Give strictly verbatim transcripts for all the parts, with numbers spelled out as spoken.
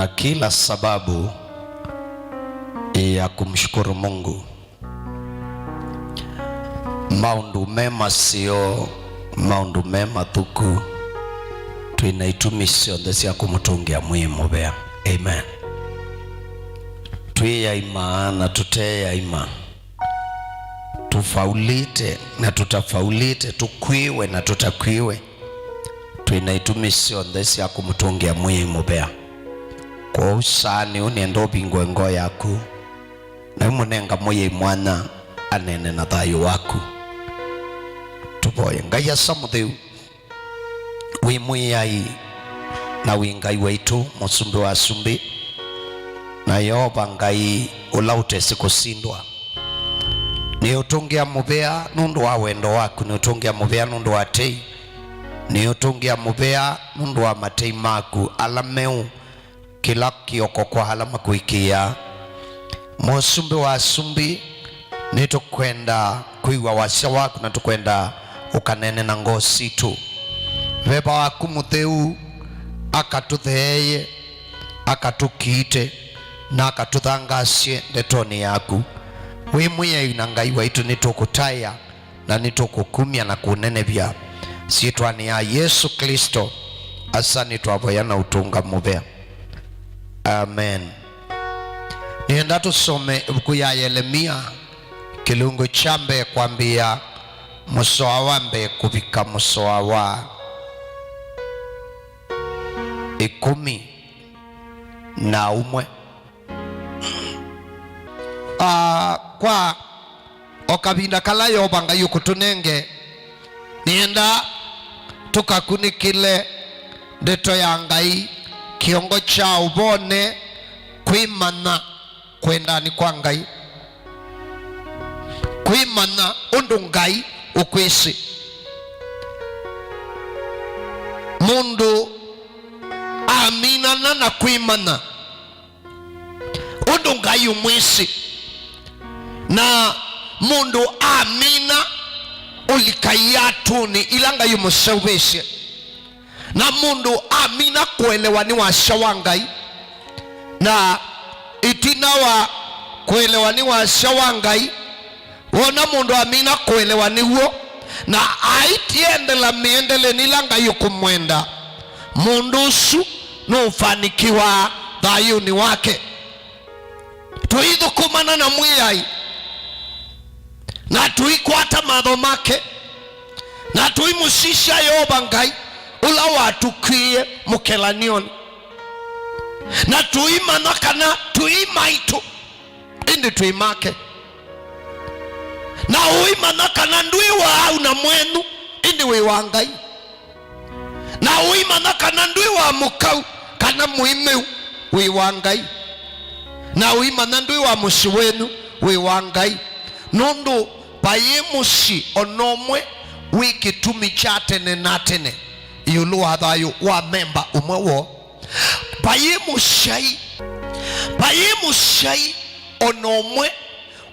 kila sababu ya kumshukuru Mungu. Maũndũ me maseo, maũndũ me mathũku, twĩ na itumi syonthe sya kũmũtũngĩa mwĩĩ mũvea. Amen. Twĩ aima na tũte aima, tũfaulĩte na tũtafaulĩte, tũkw'ĩĩwe na tũtakw'ĩĩwe, twĩ na itumi syonthe sya kũmũtũngĩa mwĩĩ mũvea. Kwoou saa nĩ ũnenda ũvingũe ngoo yaku, na ũmũnenga Mwĩai mwanya aneene na thayũ waku. Tũvoye. Ngai Asa mũtheu, wĩ Mwĩai na wĩ Ngai waitũ, Mũsumbĩ wa asumbĩ, na Yeova Ngai ũla ũtesĩ kũsindwa. Nĩũtũngĩa mũvea nũndũ wa wendo waku, nĩũtũngĩa mũvea nũndũ wa tei, nĩũtũngĩa mũvea nũndũ wa matei maku ala meũ kĩla kĩoko kwa ala makũĩkĩĩaa. Mũsumbĩ wa asumbĩ, nĩtũkwenda kwĩw'a wasya waku na tũkwenda ũkaneene na ngoo sitũ. Veva waku mũtheu akatũtheeye, akatũkiite, na akatũthangaasye ndetonĩ yaku. Wĩ Mwĩai na Ngai waitũ, nĩtũkũtaĩa na nĩtũkũkumya na kũnenevya. Syĩtwanĩ ya Yesũ Klĩsto, Asa nĩtwavoya na ũtũnga mũvea. Amen. Nĩenda tũsome ĩvuku ya Yelemia, kĩlungu kya mbee kwambĩĩa mũsoa wa mbee kũvika mũsoa wa ĩkũmi na ũmwe. Ah, kwa o kavinda kala Yeova Ngai ũkũtũnenge, nĩenda tũkakunĩkĩle ndeto ya Ngai, kĩongo kya ũvone, kwĩmanya kwendanĩ kwa Ngai. Kwĩmanya ũndũ Ngai ũkwĩsĩ. Mũndũ aminana na kwĩmanya ũndũ Ngai ũmwĩsĩ, na mũndũ amina ũlika iatũnĩ ila Ngai ũmũseũvĩsye, na mũndũ amina kũelewa nĩ wasya wa Ngai, na ĩtina wa kũelewa nĩ wasya wa Ngai, wona mũndũ amina kũelewa nĩw'o, na aitiendela mĩendelenĩ ĩla Ngai ũkũmwenda, mũndũ ũsu nũũfanikiwaa thayũnĩ wake. Tũithũkũmana na Mwĩai, na tũikwata matho make, na tũimũsisya Yeova Ngai ũla watũkw'ĩĩe mũkelany'onĩ, na tũimanya kana tũi maitũ, ĩndĩ twĩ make. Na ũimanya kana ndwĩ wa au na mwenyu, ĩndĩ wĩ wa Ngai. Na ũimanya kana ndwĩ wa mũkau kana mũimĩu, wĩ wa Ngai. Na ũimanya ndwĩ wa mũsyĩ wenyu, wĩ wa Ngai. Nũndũ vayĩ mũsyĩ o na ũmwe wĩ kĩtumi kya tene na tene ĩũlũ wa thayũ wa memba ũmwe woo. Vayĩ mũsyai, vayĩ mũsyai o na ũmwe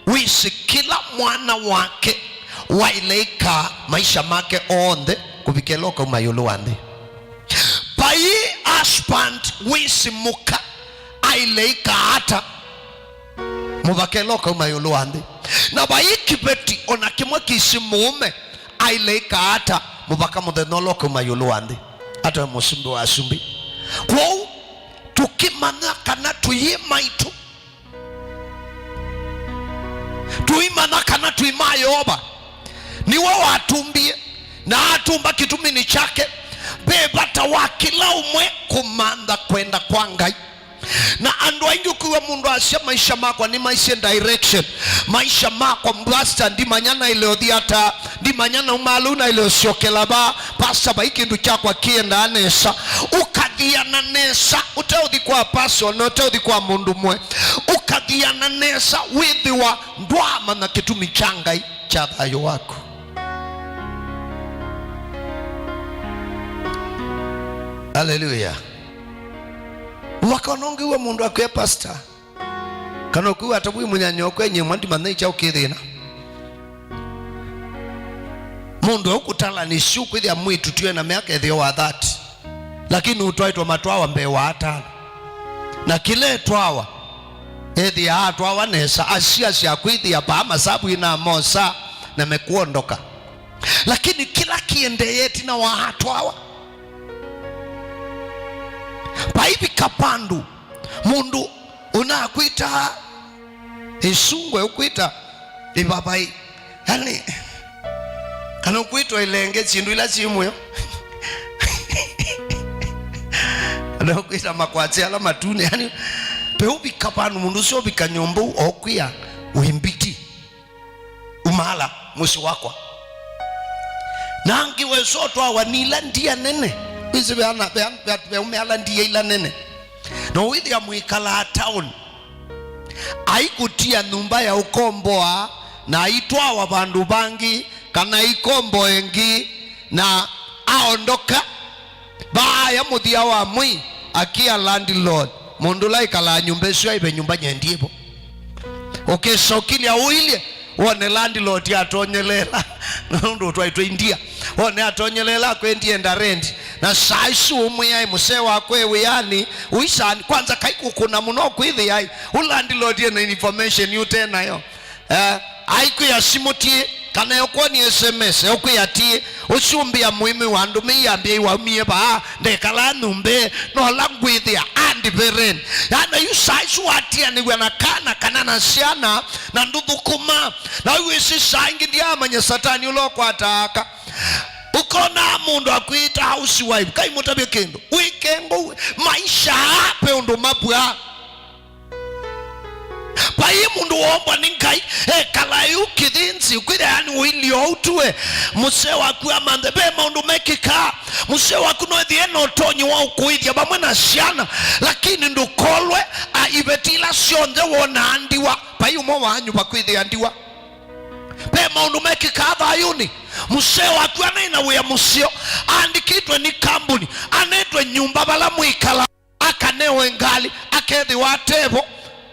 wĩsĩ kĩla mwana wake waĩle ĩkaa maisha make onthe kũvika ĩla ũkauma ĩũlũ wa nthĩ. Vai husband wĩsĩ mũka aĩle ĩkaa ata mũvaka ĩla ũkauma ĩũlũ wa nthĩ. Na vai kĩveti o na kĩmwe kĩsĩ mũũme aĩle ĩkaa ata mũvaka mũthenya ũla ũkauma ĩũlũ wa nthĩ, ata we mũsumbĩ wa asumbĩ. Kwoou tũkĩmanya kana tũyĩ maitũ, tũimanya kana twĩ ma Yeova, nĩwe watumbie na atumba kĩtuminĩ kyake, ve vata wa kĩla ũmwe kũmantha kwenda kwa Ngai. Na andũ aingĩ ũkwĩw'a mũndũ asya, "Maisha makwa nĩmaisye direction, maisha makwa, pastor, ndimanya naĩle ũthi ata, ndimanya nauma lĩu naĩle ũsyokela va, pastor, vai kĩndũ kyakwa kĩendaa nesa." Ũkathiana nesa ũteũthi kwa pastor na ũteũthi kwa mũndũ mwe, ũkathiana nesa wĩthĩwa ndwaamanya kĩtumi kya Ngai kya thayũ waku. Haleluya. Mũvaka ona ũngĩw'a mũndũ akwĩa pastor, kana ũkwĩw'a ata wĩ mũnyanyaũku enyie mwa ndimanya ĩkya ũkĩthĩna. Mũndũ ũkũtalanĩsya ũkwĩthĩa mwĩĩtu twĩ na myaka ĩtheo wa thirty, lakini ũtwaĩtwe matwawa mbee wa atano. Na kĩla etwawa, ethĩaa atwawa nesa, asiasya kwĩthĩa vaa masavu ĩnamosa na mekuondoka. Lakini kĩla kĩendee ĩtina wa atwawa, vaivika vandũ mũndũ ũnakwĩtaa ĩsungwe, ũkwĩta ĩvavai, yani, kana ũkwĩtwa ĩlenge, syĩndũ ila syĩ mũyo, kana ũkwĩta makwasya ala matune, yani, peũvika vandũ mũndũ ũsu ũvika nyũmba ũu okwĩa, "Wĩ mbiti, umaala mũsyĩ wakwa." Na angĩ wesa ũtwawa nĩ ila ndia nene. Wĩsĩ ve ana, ve, ve, veũme ala ndia ila nene. Na ũwĩthĩa mwĩkalaa town, aikũtia nyũmba ya ũkomboa, na aitwawa vandũ vangĩ, kana aikomboa ĩngĩ, na aondoka. Vaaya mũthya wa mwei, akĩa landlord, mũndũ ũla ĩkalaa nyũmba ĩsu aive nyũmba nyendie vo. Ũkĩsokilya ũilye, wone landlord atonyelela, nũndũ ũtwaĩtwe India. Wone atonyelela akwendie enda rent. Na saa isu ũmwĩaĩ mũsee wakwa e wĩanĩ, ũisani, kwanza kaikũkũna mũno kwĩthĩaĩ, ũ landlord ena information ũte nayo. Eh, aikwĩa simũ tiĩ, kana eũkwoni S M S, eũkwĩa tiĩ, ũsumbĩa mũĩmĩ wa ndũmĩi ambĩa iwaumie vaa, ndekalaa nyũmba ĩ, nola ngwĩthĩa andiveren. Yana yu saa isu watianĩw'a na kana, kana na syana, na ndũthũkũma. Na wĩsĩ saa ingĩ ndiamanya Satani ũla ũkwataa aka. Ũkonaa mũndũ akwĩta housewife, kai mũtavye kĩndũ. Wĩke ngũu, maisha aa pe ũndũ mavw'a. Vai mũndũ woombwa nĩ Ngai, ekala yu kĩthĩnzi, kwĩthĩa yani ũilye ũu tu we. Mũsee waku amanthe, ve maũndũ mekĩkaa. Mũsee waku no ethĩe ena ũtonyi wa ũkũĩthya vamwe na syana, lakini ndũkolwe, a, iveti ila syonthe wonaa ndiwa. Vai ũmwe wanyu vakwĩthĩa ndiwa. Ve maũndũ mekĩkaa thayũnĩ. Mũsee waku anaĩ na wĩa mũseo, aandĩkĩtwe nĩ kambuni, anetwe nyũmba vala mwĩkala. Akanewe ngalĩ, akethĩwa atevo.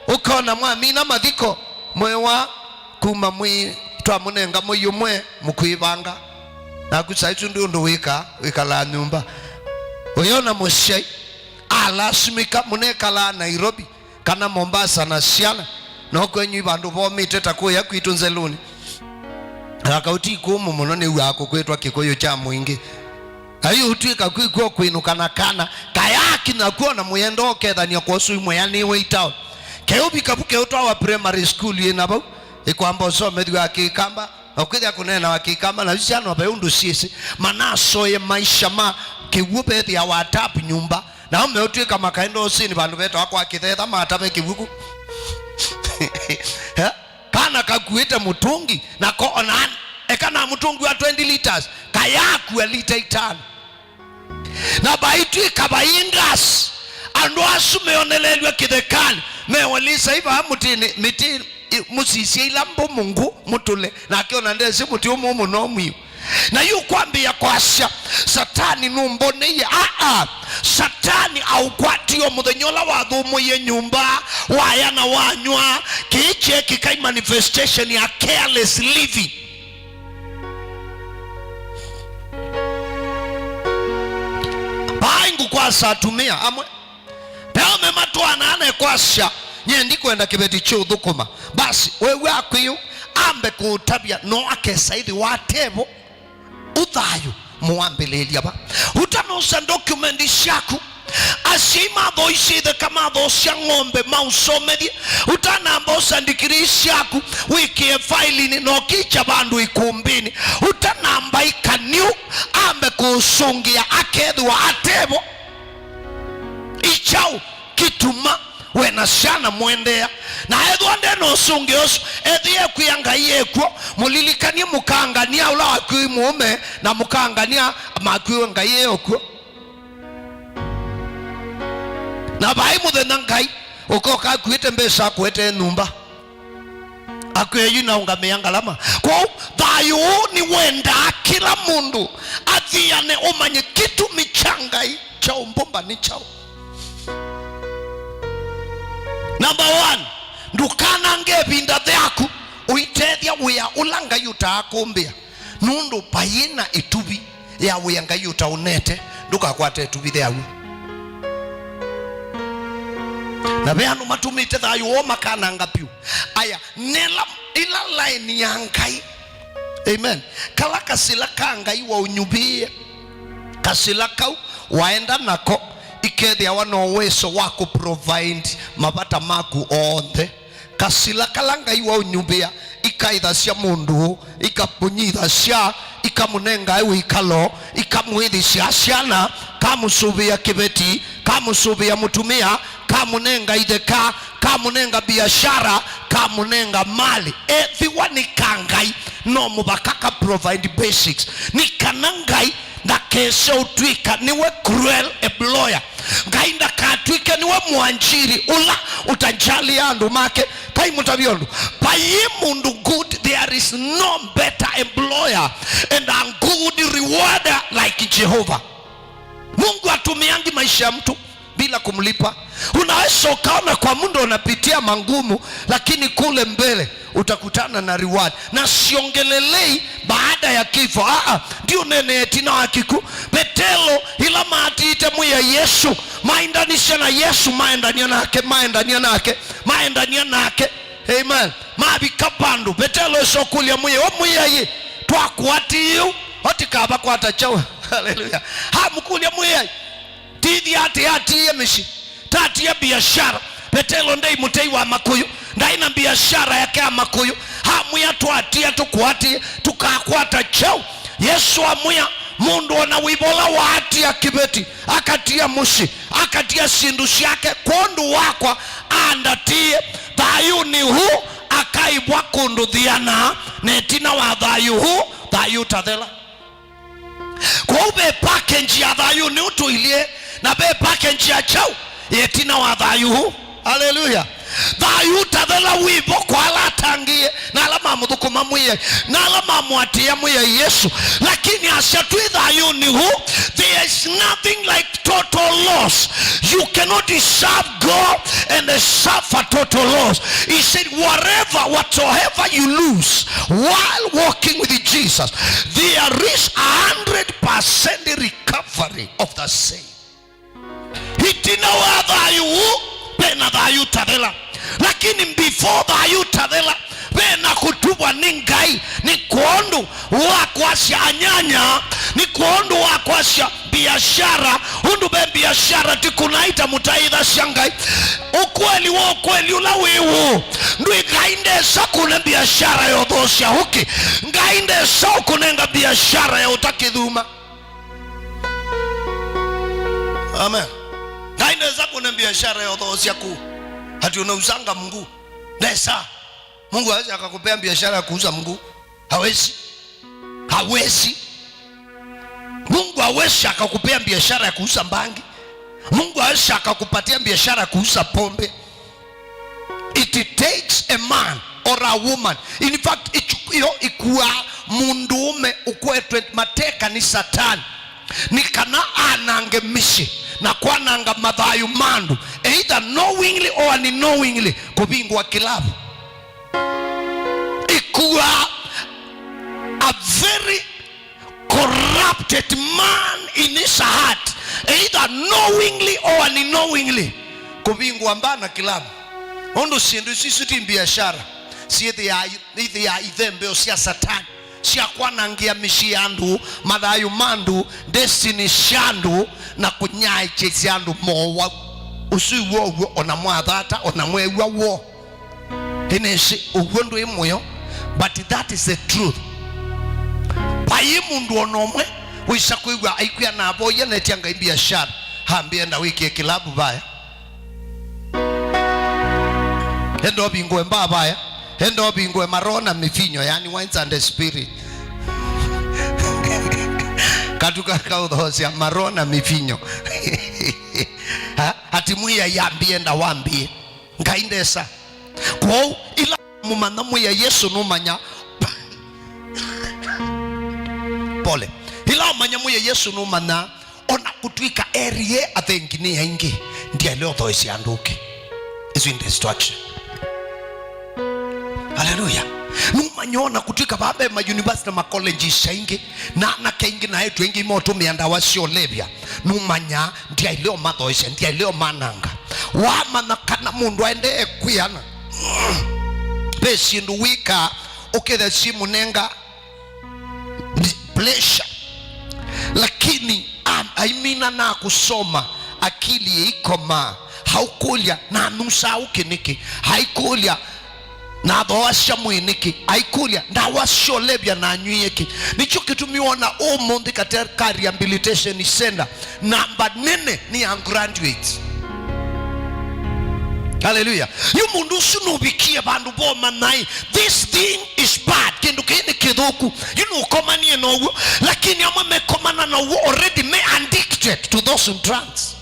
Ũkona mwamina mathiko, mwewa kuma mwĩ, twamũnenga mwei ũmwe, mũkwĩvanga. Naku saa isu ndĩ ũndũ wĩka, wĩkalaa nyũmba. Ũyona mũsyai alasimĩka, mũnekalaa Nairobi kana Mombasa na syana, no kwenyu i vandũ vomĩte ta kũya kwitũ Nzelũnĩ. Na kauti kũmũ mũno nĩw'aa kũkwĩtwa Kĩkũyũ kya mũingĩ. Aĩ ũtw'ĩka kwĩkw'o kwĩnũka na kana, kayakinya kw'o na mũyenda ũkethany'a kwa ũsu imweanĩwe itaũ. Keũvika vu keũtwawa primary school yĩ na vau, ĩkwamba ũsomethw'a Kĩkamba, na ũkwĩthĩa kũneenawa Kĩkamba, na syana ve ũndũ syĩsĩ, manasoye maisha ma kĩw'ũ vethĩawa atapu nyũmba, nao meũtw'ĩka makaenda ũsĩnĩ vandũ vetawa kwa kĩthetha matave kĩw'ũ kũ. Eh? Kana kakuĩte mũtũngi, nako ona eka na mũtũngi wa twenty liters, kayakua lita itano. Na vaitw'ĩka vai ngasi, andũ asu meonelelw'e kĩthekanĩ, mewelisa ivaa mũtĩnĩ, mĩtĩ, i-, mũsisye ila mbũmũ ngũ mũtũle, nake ona ndesĩ mũtĩ ũmũmũ no mwiũ. Na yu kwambĩĩa kwasya, "Satani nũmboneie." Aa, Satani aũkwatie o mũthenya ũla wathũmũie nyũmba, waya na wanyw'a, kĩĩ kyekĩka i manifestation ya careless living. Vai ngũkwasa atumĩa amwe. Ve aũme matwaanaa na kwasya, "Nyie ndikwenda kĩveti kya ũthũkũma." Basi, wew'a akwĩũ, ambe kũũtavya, no akesa ĩthĩwa atevo. Ũthayũ mũambĩlĩĩlya va? Ũtanosa ndokumenti syaku. Asyai mathoisye itheka mathoosya ng'ombe maũsomethye. Ũtanamba osa ndikirii syaku wĩkĩe failinĩ na ũkikya vandũ ikumbĩnĩ. Ũtanamba ĩkany'u ambe kũũsũngĩa akethĩwa atevo. Ĩ kyaũ kĩtuma we na syana mũendeea? Na ethĩwa nde na ũsũngĩo ũsu, ethĩe ekwĩa Ngai e kw'o, mũlilikany'e mũkangania ũla wakw'ĩi mũũme na mũkangania makw'ĩwe Ngai e o kw'o. Na vai mũthenya Ngai ũkoka akuĩte mbesa akũetee nyũmba. Akwĩa yu naũngamĩa ngalama. Kwoou thayũ ũũ nĩwendaa kĩla mũndũ athiane ũmanye kĩtumi kya Ngai kya ũmbũmba nĩ kyaũ. Number one, ndũkanange ĩvinda yaku ũitethya wĩa ũla Ngai ũtaakũmbĩa, nũndũ vaiĩ na ĩtuvi ya wĩa Ngai ũtaũnete, ndũkakwate ĩtuvi yaw'o. Na ve andũ matũmĩte thayũ woo makananga vyũ. Aya, nela ĩla laĩni ya Ngai. Amen. Kala kasila ka Ngai waũnyuvĩe. Kasila kau waenda nako, ikethĩawa na ũweso wa kũprovide mavata maku onthe. Kasila kala Ngai waũnyuvĩa, ikaĩthasya mũndũ, ikamũnyithasya, ikamũnenga wĩkalo, ikamwĩthĩsya syana, kamũsũvĩa kĩveti, kamũsũvĩa mũtumĩa, kamũnenga itheka, kamũnenga biashara, kamũnenga mali. Ethĩwa nĩ ka Ngai, no mũvaka ka provide basics. Nĩ kana Ngai ndakese ũtw'ĩka nĩwe cruel employer. Ngai ndakatw'ĩke nĩwe mwanjiri ũla ũtanjalĩa andũ make. Kai mũtavye ũndũ. Vai mũndũ good, there is no better employer and a good rewarder like Jehovah. Mungu hatumiangi maisha ya mtu bila kumlipa. Unaweza ukaona kwa muda unapitia magumu, lakini kule mbele utakutana na reward. Na siongelelei baada ya kifo. Ah, ah, ndio nene ĩtina wa kĩkw'ũ. Petelo, ĩla maatĩĩte Mwĩai Yesũ, maendanisye na Yesũ, maendania nake, maendania nake, maendania nake. Amen. Mavika vandũ, Petelo ĩsokũlya Mwĩai, "O Mwĩai, twakũatĩĩe ũu, o tũkavakwata kyaũ?" Haleluya. Amũkũlya Mwĩai, "Tithya atĩ atiie mĩsyĩ, tatie biashara." Petelo ndaĩ mũtei wa makũyũ, ndaĩ na biashara yake ya makũyũ. Amwĩa, "Twatia tũkũatĩĩe, tũkakwata kyaũ?" Yesũ amwĩa, "Mũndũ o na wĩva ũla waatia kĩveti, akatia mũsyĩ, akatia syĩndũ syake kwondũ wakwa, andatĩĩe, thayũnĩ ũũ akaĩvwa kũndũ thiana, na ĩtina wa thayũ ũũ, thayũ ũtathela." Kwoou ve package ya thayũnĩ ũũ tũilyĩ, na ve package ya kyaũ ya ĩtina wa thayũ ũũ. Haleluya. Thayũ ũtathela wĩvo kwa ala atangĩĩe, na ala mamũthũkũma Mwĩai, na ala mamũatĩĩa Mwĩai Yesũ. Lakini asya twĩ thayũnĩ ũũ, there is nothing like total loss. You cannot serve God and suffer total loss. He said, "Whatever, whatsoever you lose while walking with Jesus, there is a hundred percent recovery of the same." Ĩtina wa thayũ ũũ, ve na thayũ ũtathela. Lakini before thayũ ũtathela, ve na kũtuvwa nĩ Ngai, nĩ kwondũ wa kwasya anyanya, nĩ kwondũ wa kwasya biashara, ũndũ ve biashara ti kũnaita mũtaĩthasya Ngai. Ũkweli wa ũkweli ũla wĩ ũũ, ndwĩ Ngai ndesa kũne biashara ya ũthoosya ũkĩ. Ngai ndesa ũkũnenga biashara ya ũtakĩthuma. Amen. Ngai ndesa kũne biashara ya ũthoosya kũũ. Ati unauzanga mguu. Ndesa. Mungu hawezi akakupea biashara ya kuuza mguu. Hawezi. Hawezi. Mungu hawezi akakupea biashara ya kuuza mbangi. Mungu hawezi akakupatia biashara ya kuuza pombe. It takes a man or a woman. In fact, ichu-, yo ikuaa mũndũũme ũkwetwe mateka nĩ Satani, nĩ kana anange mĩsyĩ na kwananga mathayũ ma andũ, either knowingly or unknowingly, kũvingwa kĩlavu. Ikuaa a very corrupted man in his heart, either knowingly or unknowingly, kũvingwa mbaa na kĩlavu. Ũndũ syĩndũ isu, isu ti biashara, syĩthĩaa, ithĩaa ithembeo sya Satani sya kwanangĩa mĩsyĩ ya andũ, mathayũ ma andũ, destiny sya andũ, na kũnyaĩĩkya andũ mowa. Ũsu iw'o ũw'o, ona mwathata, ona mwew'a woo. Ĩnĩsĩ, ũw'o ndwĩ mũyo, but that is the truth. Vai mũndũ o na ũmwe wĩsa kwĩw'a aikwĩa na avoya netia Ngai biashara, ambĩe enda wĩkĩe kĩlavu vaya. Enda ũvingũe mbaa vaya. Enda ũvingũe maroho na mĩvinyo, yani wines and the spirit. Katuka kaũthoosya maroho na mĩvinyo. Ha? Ati Mwĩai ambĩe enda wambĩe. Ngai ndesa. Kwoou, ĩla mũmanya Mwĩai Yesũ nũmanya. Pole. Ĩla ũmanya Mwĩai Yesũ nũmanya, ona kũtw'ĩka erie athengi nĩ aingĩ, ndyaĩle ũthoesya andũ ũkĩ. Isu nĩ distraction. Haleluya. Nũmanya ona kũtw'ĩka vaa ve ma university na ma colleges aingĩ, na anake aingĩ na eĩtu aingĩ motũmĩa ndawa sya ũlevya, nũmanya ndyaĩle ũmathoesya, ndyaĩle ũmananga. Wamanya kana mũndũ aendee kwĩana, ve syĩndũ wĩkaa ũkethĩa syĩmũnenga pleasure. Lakini am-, aimina na kũsoma, akili ĩikomaa, haũkũlya, "Nanusaa ũkĩ nĩkĩ?" Haikũlya, "Nathooasya mwĩĩ nĩkĩ?" Aikũlya, "Ndawa sya ũlevya nanywie kĩ?" Nĩkyo kĩtumi wona ũmũnthĩ katika rehabilitation center, namba nene nĩ ya graduates. Haleluya. Yu mũndũ ũsu nũvikie vandũ vomanyai, "This thing is bad." Kĩndũ kĩĩ nĩ kĩthũku. Yu nũkomanie now'o, lakini amwe mekomana now'o already, me addicted to those drugs.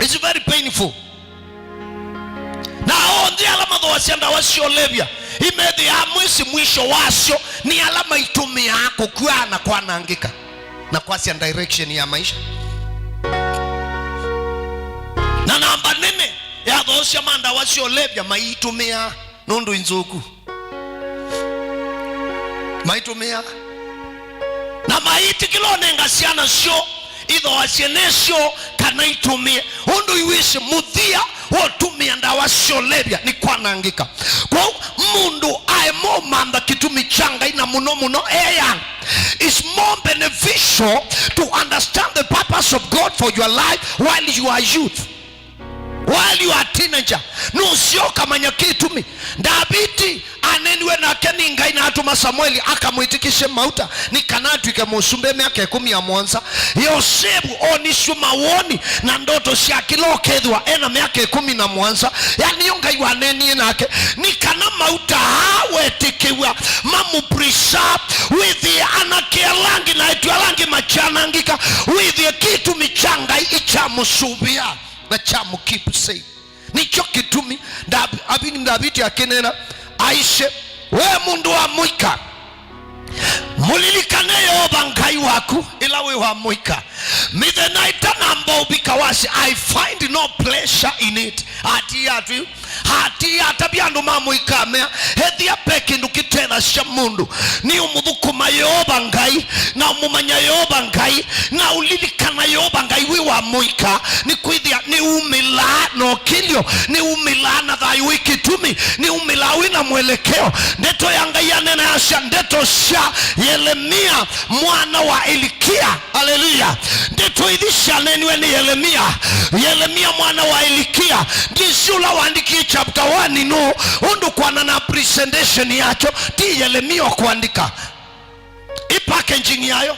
It's very painful. Na onthe ala mathooasya ndawa sya ũlevya, imethĩaa mwĩsĩ mwisho wasyo nĩ ala maitũmĩaa kũkw'a na kwanangĩka na kwasya direction ya maisha. Na namba nene ya athoosya ma ndawa sya ũlevya maiitũmĩaa nũndũ inzũku. Maitũmĩa. Na maitĩkĩla ũnenga syana syoo ithooasye nesyo kana itũmĩe. Ũndũ iwĩsĩ mũthia wa ũtũmĩa ndawa sya ũlevya nĩ kwanangĩka. Kwoou mũndũ aema ũmantha kĩtumi kya Ngai, na mũno mũno e young, it's more beneficial to understand the purpose of God for your life while you are youth. While you are a teenager, nũseo ũkamanya kĩtumi. Ndaviti aneeniwe nake nĩ Ngai na atũma Samueli akamwĩtĩkĩsye mauta nĩ kana atw'ĩke mũsumbĩ myaka ĩkũmi na mũonza. Yosevu onisw'e mawoni na ndoto sya kĩla ũkethĩwa ena myaka ĩkũmi na mũonza. Yani, yo Ngai waneenie nake nĩ kana mauta aa wetĩkĩw'a mamũ preserve, wĩthĩe anake ala angĩ na eĩtu ala angĩ makyanangĩka, wĩthĩe kĩtumi kya Ngai ikyamũsũvĩa na kya mũ keep safe. Nĩkyo kĩtumi Ndavi-, Avi-, Ndaviti akĩneena, aisye, "We mũndũ wa mũika, mũlilikane Yeova Ngai waku ĩla wĩ wa mũika. Mĩthenya ĩtanamba ũvika wasye, I find no pleasure in it." Atiĩa atwĩ, atiĩa atavya andũ ma mũika amea, ethĩa ve kĩndũ kĩtethasya mũndũ, nĩ ũmũthũkũma Yeova Ngai, na ũmũmanya Yeova Ngai, na ũlilikana Yeova Ngai wĩ wa mũika, nĩkwĩthĩa nĩumĩlaa na ũkĩlyo, nĩumĩlaa na thayũ wĩ kĩtumi, nĩumĩlaa wĩ na mwelekeo. Ndeto ya Ngai yanena yasya, ndeto sya Yelemia mwana wa Ilikia. Haleluya. Ndeto ithi syaneeniwe nĩ Yelemia. Yelemia mwana wa Ilikia. Ndĩsĩ ũla waandikie chapter one nũũ, ũndũ kwana na presentation yakyo, ti Yelemia ũkũandĩka. Ĩ packaging yayo.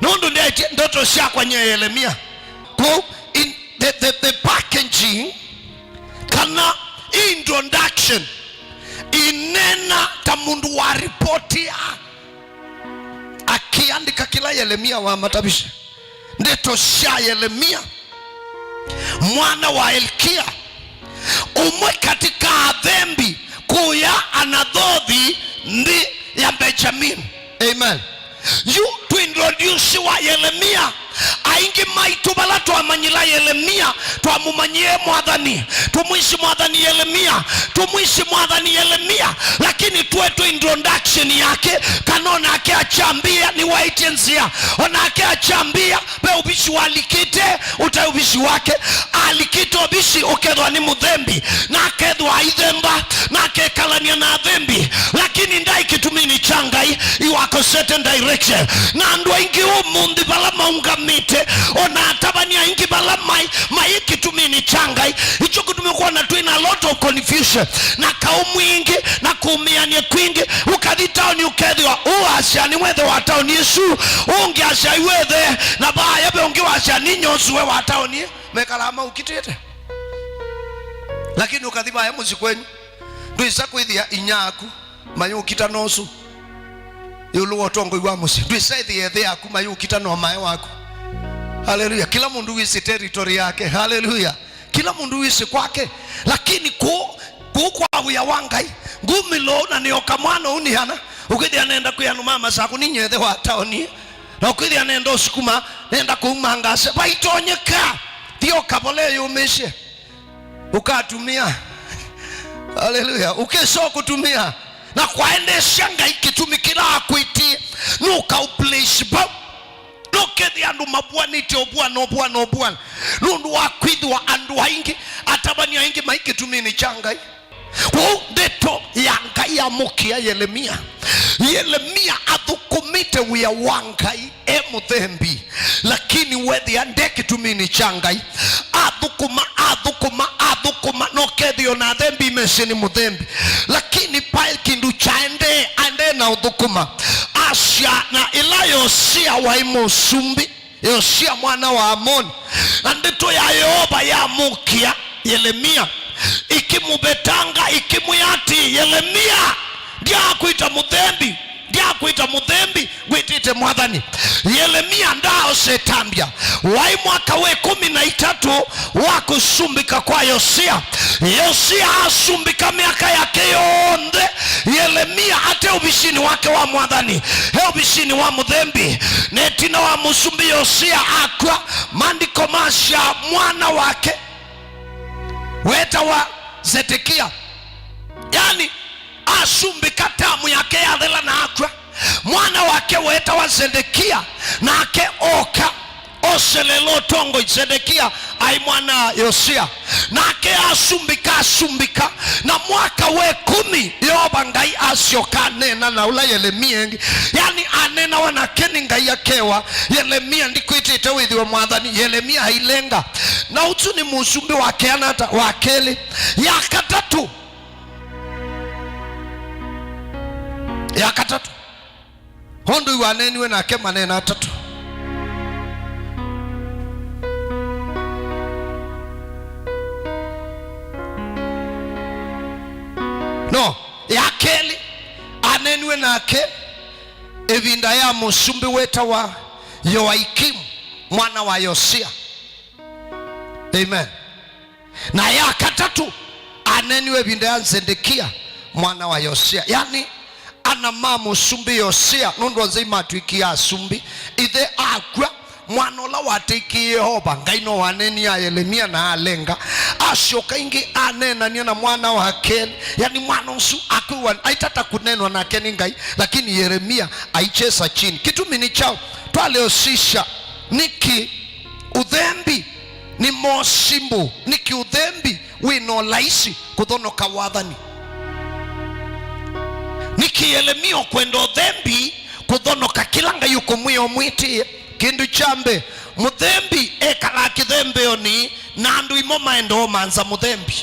Nũndũ ndetie ndoto syakwa nye Yelemia. Kwoou in the, the, the packaging kana introduction inena ta mũndũ wa ripoti ya akĩandĩka kĩla Yelemia wamatavisye. Ndeto sya Yelemia mwana wa Ilikia, ũmwe katika athembi kũya Anathothi nthĩ ya Benjamini. Amen. Yu twĩintrodusiwa Yelemia. Aingĩ maitũ vala twamanyĩla Yelemia, twamũmanyie mwathani, tũmwĩsĩ mwathani Yelemia, tũmwĩsĩ mwathani Yelemia, lakini twetwe introduction yake, kana onake akyambĩĩa nĩwaĩtye nzĩa, onake akyambĩĩa ve ũvisi walikĩte ũtaĩ ũvisi wake, alikĩte ũvisi ũkethwa nĩ mũthembi, na akethwa aithemba, na akekalany'a na athembi, lakini ndaĩ kĩtumĩnĩ kya Ngai, iwakosete direction. Na andũ aingĩ ũmũnthĩ vala maũngamĩte, ona atavany'a aingĩ vala mai, mai kĩtumĩnĩ kya Ngai, ikyo kĩtumi kwona twĩ na lot of confusion, na kaũ mwingĩ, na kũmĩanĩa kwingĩ. Ũkathi taoni ũkethĩwa ũũ asya nĩ wethe wa taoni ĩsu, ũngĩ asya iwethe, na vaya ve ũngĩ wasya nĩ nyosu we wa taoni ĩ. Mekalaa maũkitĩte. Lakini ũkathi vaya mũsyĩ kwenyu, ndwĩsa kwĩthĩa inya aku mayũkita nosu ĩũlũ wa ũtongoi wa mũsyĩ. Ndwĩsa ĩthĩa ĩthe yaku mayũkita no mae waku. Haleluya. Kĩla mũndũ wĩsĩ territory yake. Haleluya. Kĩla mũndũ wĩsĩ kwake. Lakini kũũ, kũũ kwa wĩa wa Ngai, ngumĩlo na nĩoka mwana ũũ nĩ ana, ũkwĩthĩa nenda kwĩ andũ ma Masakũ ninyethe wa taoni, na ũkwĩthĩa nenda ũsukuma, nenda kũuma ngase. Vaitonyeka. Thĩ ũkavole yũmĩsye. Ũkatumĩa. Haleluya. Ũkĩsa kũtumĩa. Na kwaendesya Ngai kĩtumi kĩla akwĩtie, nũkaũplace vau. Nũke Nĩ andũ mavũanĩte ũvũana, ũvũana, ũvũana, nũndũ wa kwĩthĩwa andũ aingĩ, atavany'a aingĩ mai kĩtuminĩ kya Ngai. Kwoou ndeto ya Ngai yamũkĩa Yelemia. Yelemia athũkũmĩte wĩa wa Ngai e mũthembi, lakini wethĩa nde kĩtuminĩ kya Ngai. Athũkũma, athũkũma, athũkũma, na ũkethĩa ona athembi mesĩ nĩ mũthembi. Lakini vai kĩndũ kyaendee, aendee na ũthũkũma. Asya, na ĩla Yosia waĩ mũsumbĩ, Yosia mwana wa Amoni, na ndeto ya Yeova yamũkĩa Yelemia, ĩkĩmũvetanga, ĩkĩmwĩa atĩĩ, Yelemia, ndyaakwĩta mũthembi, ndyaakwĩta mũthembi, ngwĩtĩte mwathani. Yelemia ndaaose ĩtambya. Waĩ mwaka wa ĩkũmi na itatũ wa kũsumbĩka kwa Yosia. Yosia asumbĩka myaka yake yonthe, Yelemia ate ũvisinĩ wake wa mwathani, e ũvisinĩ wa mũthembi. Na ĩtina wa mũsumbĩ Yosia akw'a, maandĩko masya mwana wake wetawa Zedekia. Yani, asumbĩka tamu yake yathela na akw'a. Mwana wake wetawa Zedekia, nake oka, oselela ũtongoi. Zedekia aĩ mwana Yosia. Nake asumbĩka, asumbĩka, na mwaka wa ĩkũmi, Yeova Ngai asyoka aneena na ũla Yelemia ĩngĩ. Yani, aneenawa nake nĩ Ngai akewa, Yelemia, ndikwĩtĩte wĩthĩwe mwathani. Yelemia ailenga. Na ũsu nĩ mũsumbĩ wa keana ata? Wa kelĩ. Ya katatũ. Ya katatũ. Ũndũ yu aneeniwe nake maneena atatũ. No, ya kelĩ, aneeniwe nake ĩvinda ya mũsumbĩ wetawa Yoakimu, mwana wa Yosia. Amen. Na ya katatũ, aneeniwe ĩvinda ya Zedekia, mwana wa Yosia. Yani, ana ma mũsumbĩ Yosia, nũndũ onthe imatw'ĩkie asumbĩ. Ĩthe akw'a, mwana ũla watĩkie Yeova, Ngai no waneenie ya Yelemia na alenga. Asyoka ĩngĩ aneenania na mwana wa kelĩ. Yani, mwana ũsu akwĩwa, aitata kũneenwa nake nĩ Ngai, lakini Yelemia aicheza chini. Kĩtumi nĩ kyaũ? Twaleũsisya nĩkĩ ũthembi nĩ mosimbu, nĩkĩ ũthembi wĩ na ũlaisi kũthonoka wathani? Nĩkĩ Yelemia ũkwenda ũthembi kũthonoka kĩla Ngai ũkũmwĩa ũmwĩtĩe? Kĩndũ kya mbee, mũthembi ekalaa kĩthembeonĩ na andũ imo maenda ũmanza mũthembi.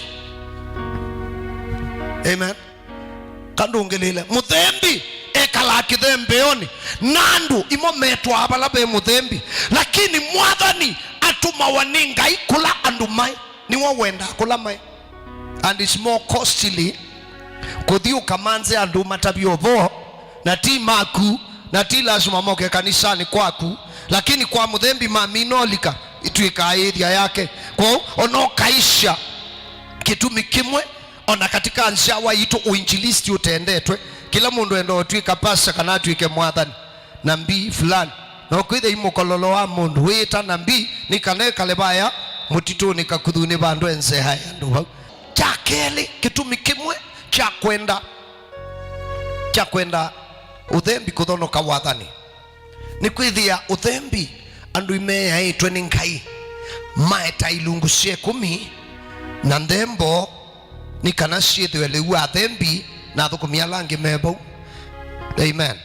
Amen. Kandũngĩlĩle. Mũthembi ekalaa kĩthembeonĩ, na andũ imo metwaa vala ve mũthembi. Lakini mwathani atũmawa nĩ Ngai kũla andũ maĩ, nĩwe wendaa kũla maĩ. And it's more costly kũthi ũkamanze andũ matavye ũvoo, na ti maku, na ti lasima moke kanisanĩ kwaku, lakini kwa mũthembi mamina ũlika, itw'ĩkaa ĩthya yake. Kwoou, ona ũkaisya kĩtumi kĩmwe, ona katika nzyawa yitũ ũinjilisti ũtendetwe, kĩla mũndũ enda ũtw'ĩka pasta kana atw'ĩke mwathani, nabii fulani. Na ũkwĩthĩa imũkololo wa mũndũ wĩĩta nabii, nĩ kana ekale vaya mũtitũnĩ kakuthunĩ vandũ enzeae andũ vau. Kya kelĩ, kĩtumi kĩmwe kya kwenda, kya kwenda ũthembi kũthonoka wathani. Nĩkwĩthĩa ũthembi andũ imeeaĩtwe nĩ Ngai, maeta ilungu sya ĩkũmi na nthembo, nĩ kana syĩthĩwe lĩu athembi na athũkũmi ala angĩ me vau. Amen.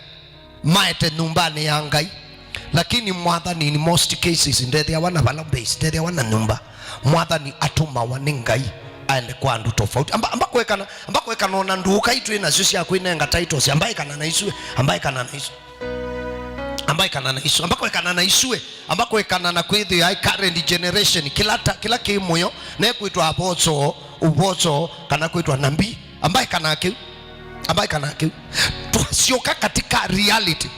Maete nyũmbanĩ ya Ngai. Lakini mwathani, in most cases, ndethĩawa na vala base, ndethĩawa na nyũmba. Mwathani atũmawa nĩ Ngai aende kwa andũ tofauti. Amba, amba kwekana, amba kwekana ona ndũũka itwĩ nasyo sya kwĩnenga titles, amba ekana na isue, amba ekana na isue. Amba ekana na isu, amba kwekana na isu, amba kwekana na kwĩthĩa current generation, kĩla ta, kĩla kĩ mũyo, nekwĩtwa apostle, ũvosoo, kana kwĩtwa nabii. Amba ekana kĩu, amba ekana kĩu. Twasyoka katika reality.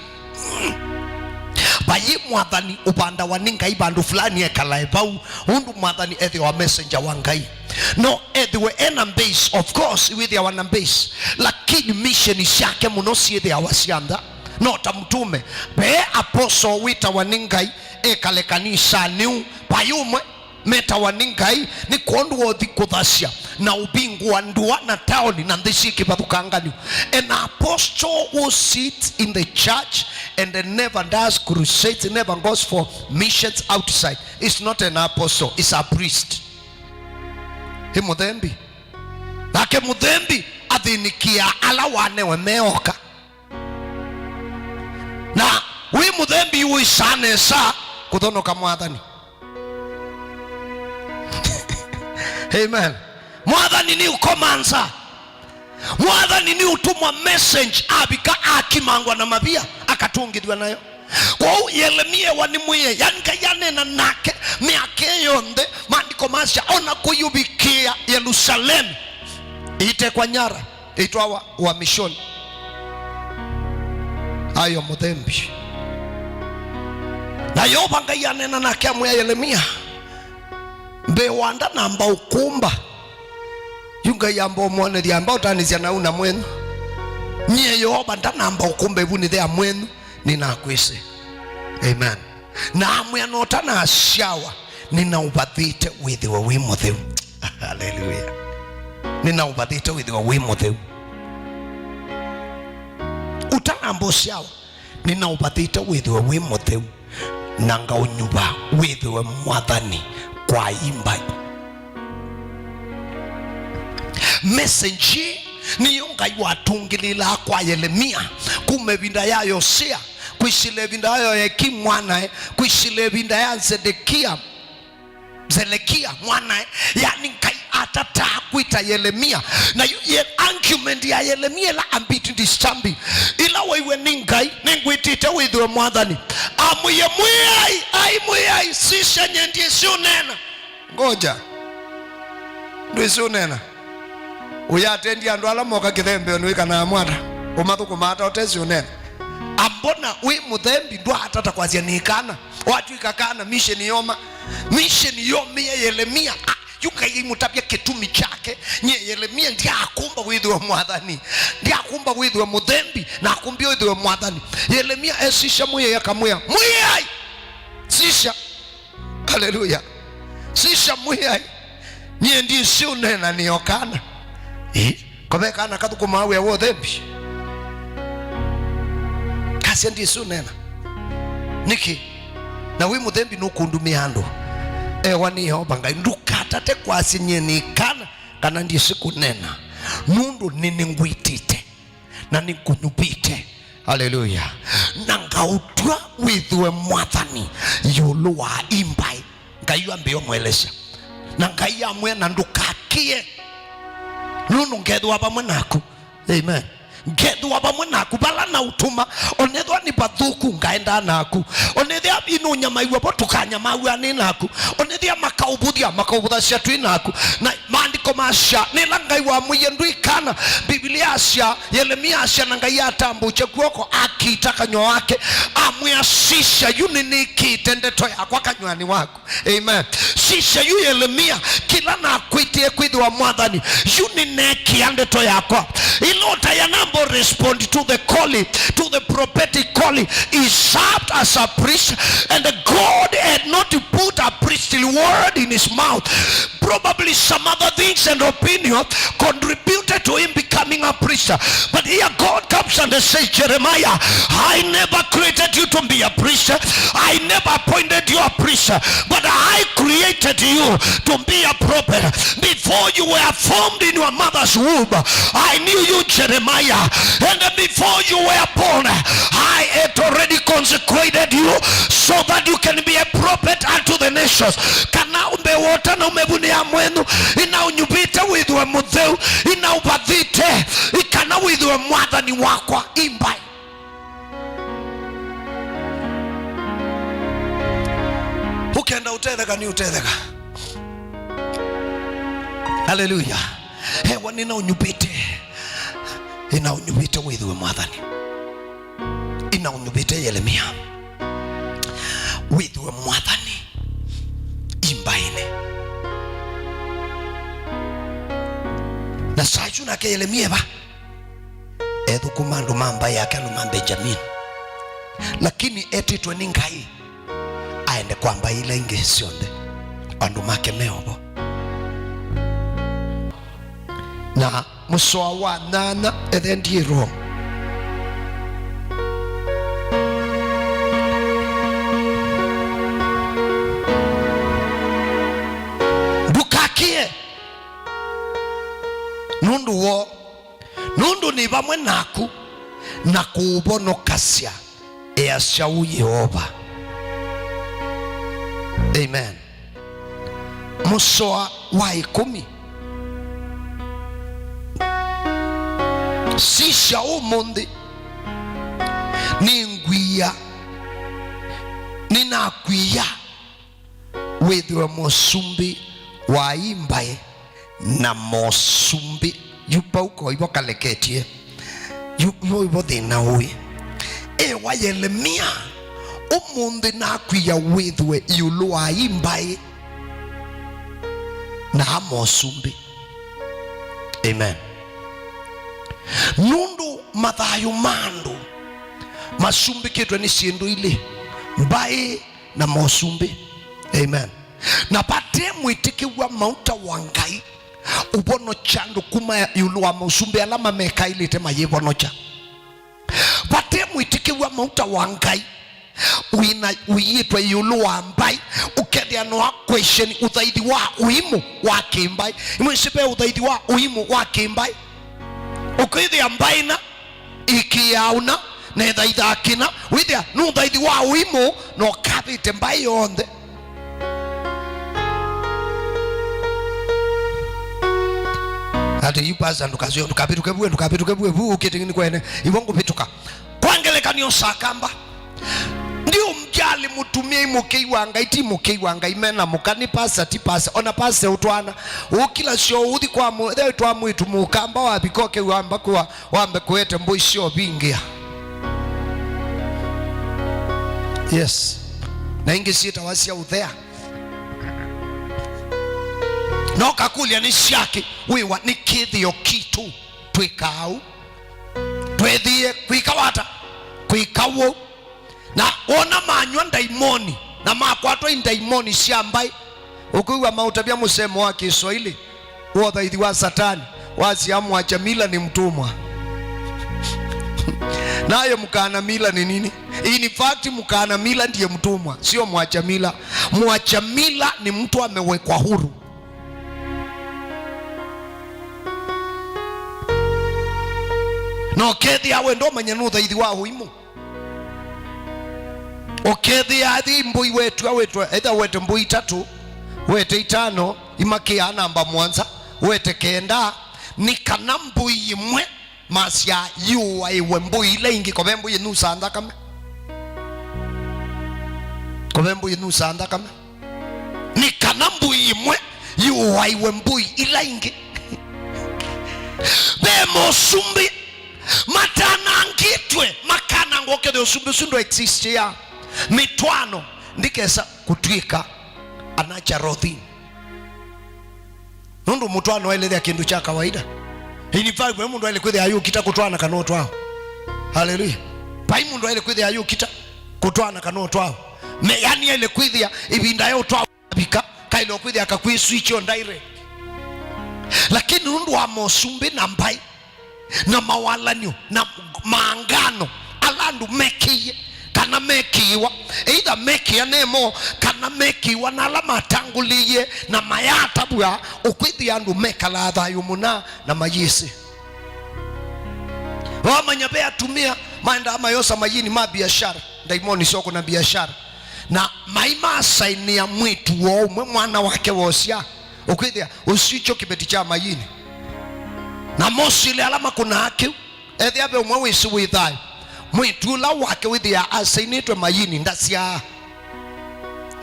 Vayĩ mwathani ũvandawa nĩ Ngai vandũ fulani ekalae vau, ũndũ mwathani ethĩwa messenger wa Ngai. No ethĩwe ena base, of course, wĩthĩawa na base, lakini mission syake mũno syĩthĩawa sya nza. No ta mũtume, ve apostle wĩtawa nĩ Ngai ekale kanisanĩ ũũ, vai ũmwe metawa nĩ Ngai, nĩ kwondũ wa ũthi kũthasya na ũvingũa ndũa na taoni na nthĩ syĩ kĩvathũkanganyo. An apostle who sits in the church and never does crusades, never goes for missions outside, is not an apostle, is a priest. Ĩ mũthembi. Nake mũthembi athĩnĩkĩaa ala wanewe meoka. Na wĩ mũthembi ũĩsaa nesa kũthonoka mwathani. Amen. Mwathani nĩ ũkomanza. Mwathani nĩ ũtũmwa message, avika akimangwa na mavia, akatũngĩthw'a nayo. Kwoou Yelemia ewa nĩ mwĩai, yani Ngai aneena nake myaka ĩyo yonthe, maandĩko masya ona kũyũvikĩa Yelusalemu ĩitekwa nyara, ĩitwawa uhamishoni. Ayo mũthembi. Na Yeova Ngai aneena nake amwĩa Yelemia, mbee wa ndanamba ũkũmba, yu Ngai amba ũmwonethya, amba ũtanĩsya nau na mwenyu. Nyie Yeova ndanamba ũkũmba ĩvunĩthĩ ya mwenyu, nĩnakwĩsĩ. Amen. Na amwĩa, na ũtanasyawa, nĩnaũvathĩte wĩthĩwe wĩ mũtheu. Haleluya. Nĩnaũvathĩte wĩthĩwe wĩ mũtheu. Ũtanamba ũsyawa, nĩnaũvathĩte wĩthĩwe wĩ mũtheu, na ngaũnyuva wĩthĩwe mwathani kwa imbai. Message ĩĩ nĩyo Ngai watũngĩlĩĩlaa kwa Yelemia kuma ĩvinda ya Yosia, kwĩsĩla ĩvinda ya Yoyakimu mwanae, kwĩsĩla ĩvinda ya Zedekia, Zelekia mwanae, yani Ngai atataa kwĩta Yelemia. Na yu ye argument ya Yelemia ĩla a bit disturbing. Ĩla waiwe nĩ Ngai, nĩngwĩtĩte wĩthĩwe mwathani. Amwĩie, mwĩai, ai mwĩai, sisya, nyie ndyĩsĩ ũneena. Ngoja. Ndwĩsĩ ũneena. Ũyatendie andũ ala moka kĩthembeonĩ wĩkanaa mwata, ũmathũkũma ata ũtesĩ ũneena? Ambona wĩ mũthembi ndwaatata kwasya nĩ kana. Watw'ĩka kana, mission yoma. Mission yomĩe Yelemia. Ah, yu Ngai aimũtavya kĩtumi kyake. Nyie Yelemia ndyakũmba wĩthĩwe mwathani. Ndyakũmba wĩthĩwe mũthembi, nakũmbie wĩthĩwe mwathani. Yelemia esisya mwĩai akamwĩa, mwĩai! Sisya. Haleluya. Sisya mwĩai. Nyie ndyĩsĩ ũneena nĩ o kana. Ĩ, ko ve kana kathũkũmaa wĩa wa ũthembi? Kasya ndyĩsĩ ũneena. Nĩkĩ? Na wĩ mũthembi nũkũndumĩa andũ. Ewa nĩ Yeova Ngai. Ndũkatate kwasya nyie nĩ kana kana ndyĩsĩ kũneena. Nũndũ nĩnĩngwĩtĩte. Na nĩngũnyuvĩte. Haleluya. Na ngaũtw'a wĩthĩwe mwathani ĩũlũ wa imbai. Ngai ambĩĩa ũmwelesya. Na Ngai amwĩa, na ndũkakĩe, nũndũ ngethĩwa vamwe naku. Amen. Ngethĩwa vamwe naku vala naũtũma, onethwa nĩ vathũku, ngaendaa naku. Onethĩa inũnyamaiw'a vo, tũkanyamaw'a nĩ naku. Onethĩa makaũvũthya, makaũvũthasya twĩ naku. Na Maandĩko masya, nĩla Ngai wamwĩie ndwĩkana, Biblia asya, Yelemia asya, na Ngai atambũkya kw'oko, akita kanyw'a wake, amwĩa, sisya, yu nĩnĩkĩte ndeto yakwa kanyw'anĩ waku. Amen. Sisya, yu Yelemia, kĩla nakwĩtĩe kwĩthĩwa mwathani, yu nĩneekĩa ndeto yakwa. Ĩla ũtaĩa namba respond to the calling, to the prophetic calling, he served as a priest, and God had not put a priestly word in his mouth. Probably some other things and opinion contributed to him becoming a priest. But here God comes and says, Jeremiah, I never created you to be a priest. I never appointed you a priest. But I created you to be a prophet. Before you were formed in your mother's womb, I knew you, Jeremiah. And before you were born, I had already consecrated you so that you can be a prophet unto the nations. Kana mbee wa ũtanaume ĩvunĩ ya mwenyu, nĩnaũnyuvĩte wĩthĩwe mũtheu, nĩnaũvathĩte, kana wĩthĩwe mwathani wakwa. Imbai. Ũkenda ũtetheka, nĩ ũtetheka. Haleluya. Ewa, nĩnaũnyuvĩte. Nĩnaũnyuvĩte wĩthĩwe mwathani. Nĩnaũnyuvĩte Yelemia wĩthĩwe mwathani imbaĩnĩ. Na saa isu nake Yelemia eva? Ethũkũma andũ ma mbaĩ yake, andũ ma Benjamini. Lakini etĩtwe nĩ Ngai aende kwa mbaĩ ila ingĩ syonthe, andũ make me o vo. Na mũsoa wa nyanya, ethe ndiĩ wrong. naku na kũũvonokasya, easya ũu Yeova. Amen. Mũsoa wa ĩkũmi. Sisya ũmũnthĩ, nĩngwia, nĩnakwia wĩthĩwe mũsumbĩ wa ii mbaĩ na mosumbĩ. Yu vau ko ivo kaleketye. Yu, yu ivo thĩna ũĩ. Ewa Yelemia, ũmũnthĩ nakwia wĩthĩwe ĩũlũ wa ii mbaĩ na aa mosumbĩ. Amen. Nũndũ mathayũ ma andũ masumbĩkĩtwe nĩ syĩndũ ilĩ, mbaĩ na mosumbĩ. Amen. Na vate mwĩtĩkĩw'a mauta wa Ngai ũvonokya andũ kuma ĩũlũ wa mosumbĩ ala mamekaĩlĩte mayĩvonokya. Vate mwĩtĩkĩw'a mauta wa Ngai wĩna ũiĩtwe ĩũlũ wa mbaĩ, ũkethĩa no a question ũthaithi wa ũimũ wa kĩmbaĩ. Imwĩsĩ ve ũthaithi wa ũimũ wa kĩmbaĩ. Ũkwĩthĩa mbaĩ na ĩkĩaa ũna, na ĩthaithaa kĩna, wĩthĩa nĩ ũthaithi wa ũimũ, na ũkavĩte mbaĩ yonthe. Ati yu pasa, ndũkasyo, ndũkavĩtũke vue, ndũkavĩtũke vue, vu ũkĩte nĩ kwene, ivo ngũvĩtũka. Kwa ngelekany'o, sakamba. Ndiũmbyalĩ mũtumĩa imũkĩi wa Ngai, ti mũkĩi wa Ngai, mena mũka, nĩ pasa, ti pasa, ona pasa ũtwana. Ũkila syo ũthi kwa mũ-, ethĩwa twa mwĩtu mũkamba wavika ũkĩw'a amba kũa, wambe kũete mbũi syovingĩa. Yes. Na ingĩ syĩtawa sya ũthea. No kakũlya nĩ syakĩ, wĩwa nĩ kĩthĩo kitũ twĩkaa ũu. Twethĩe kwĩka wata? Kwĩka w'o. Na wona manyw'a ndaimoni, na makwatwa i ndaimoni sya mbaĩ, ũkwĩw'a maũtavya mũsemo wa Kĩswaili, wa ũthaithi wa Satani, wasya, "Mwacha mila ni mtumwa." Naye mkaana mila ni nini? In fact, mkaana mila ndiye mtumwa, sio mwacha mila. Mwacha mila ni mtu amewekwa huru. Na ũkethĩa wenda ũmanye nĩ ũthaithi wa ũimũ. Ũkethĩa athi mbũi wetw'a, wetwa, either wete mbũi itatũ, wete itano, imakĩaa namba mũonza, wete kenda, nĩ kana mbũi ĩmwe masya yĩũaĩwe mbũi ila ingĩ, kove mbũi ĩnusaa nthakame. Kove mbũi ĩnusaa nthakame. Nĩ kana mbũi ĩmwe yĩũaĩwe mbũi ila ingĩ. Ve mosumbĩ matanangĩtwe, makanangwa, ũkethĩa ũsumbĩ ũsu ndũ existia. Mĩtwaano ndĩkesa kũtw'ĩka anacha rothini. Nũndũ mũtwaano waĩlĩthya kĩndũ kya kawaida. In fact, vai mũndũ aĩle kwĩthĩa ayũkita kũtwaana kana ũtwawa. Haleluya. Vai mũndũ aĩle kwĩthĩa ayũkita kũtwaana kana ũtwawa. Me, yani aĩle kwĩthĩa ĩvinda ya ũtwawa vika, kaĩle kwĩthĩa kakwĩswitch on direct. Lakini nũndũ wa mosumbĩ na mbaĩ, na mawalan'yo na maangano ala andũ mekĩie kana mekĩĩwa, either mekĩa nemo kana mekĩĩwa na ala matangũlĩie na mayatavw'a, ũkwĩthĩa andũ mekalaa thayũ mũna na mayĩsĩ. Wamanya ve atumĩa maendaa mayosa mayini ma biashara, ndaimoni syoko na biashara, na mai masainĩa mwĩtu woo ũmwe mwana wake wosya, ũkwĩthĩa ũsu kyo kĩveti kya mayini. Na mosili ala makũnaa kĩu, ethĩa ve ũmwe wĩsĩ wĩ thayũ, mwĩtu ũla wake wĩthĩaa asainĩtwe mayini ndasyaa.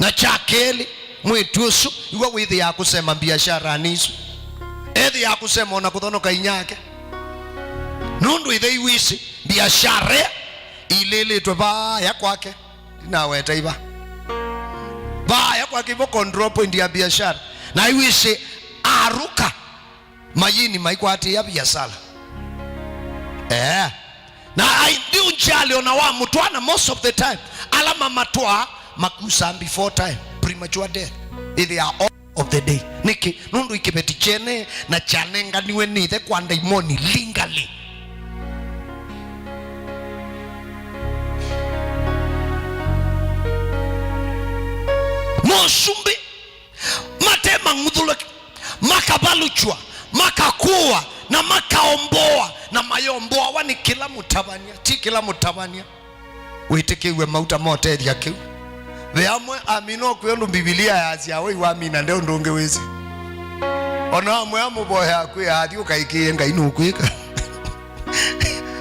Na kya kelĩ, mwĩtu ũsu iwe wĩthĩaa kũsema mbiasharanĩ isu. Ethĩaa kũsema ona kũthonoka inyake. Nũndũ ĩthe iwĩsĩ mbiashara ĩilĩlĩtwe vaaya kwake. Ndinaweta iva. Vaaya kwake ivo control point ya biashara. Na iwĩsĩ aruka mayini maikwatĩĩa biasala. Eh. Na ai, ndiũnjali ona wa mũtwana, most of the time, ala mamatwaa makusaa before time, premature death. They are all of the day. Nĩkĩ? Nũndũ ikĩveti kyene na kyanenganiwe nĩ ĩthe kwa ndaimoni legally. Mosumbĩ mate mang'uthũlũke, makavalũkywa, makakũwa, na makaomboa, Na mayomboawa nĩ kĩla mũtavany'a, ti kĩla mũtavany'a wĩtĩkĩw'e mauta motethya kĩu. Ve amwe amina kwĩ ũndũ Mbivilia yaasya, wĩ wamina nde ũndũ ũngĩ wĩsĩ. O na amwe amũvoyaa kwĩ athi ũkaĩkĩĩe Ngai nũkwĩka.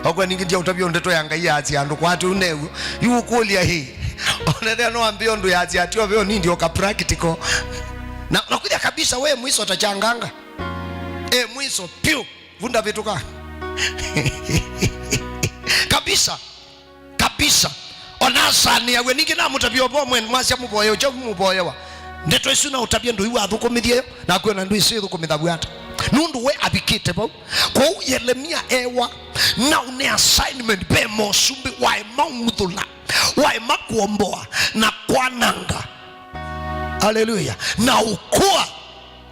Okwa ningĩ ndyaũtavya ndeto ya Ngai yaasya andũ kwatĩ ũnew'o. Yu ũkũlya hĩ. Onethĩa no ambĩa ũndũ yaasya atĩ ove ũnindi oka practical. Na, na kwĩthĩa kabisa we mwiso ta changanga. E mwiso piũ. Vu ndavĩtũka. Kabisa. Kabisa. Ona asanĩaw'e ningĩ namũtavya ũvoo mwen mwasya mũvoyeo kyaũ mũvoyewa. Ndeto isu naũtavya ndũi wathũkũmĩthyeyo, nakw'o na ndwĩsĩ ĩthũkũmĩthaw'a ata. Nũndũ we avikĩte vau. Kwoou Yelemia ewa, nau nĩ assignment ve mosumbĩ waema ũng'uthũla, waema kũomboa na kwananga. Haleluya. Na ũkũa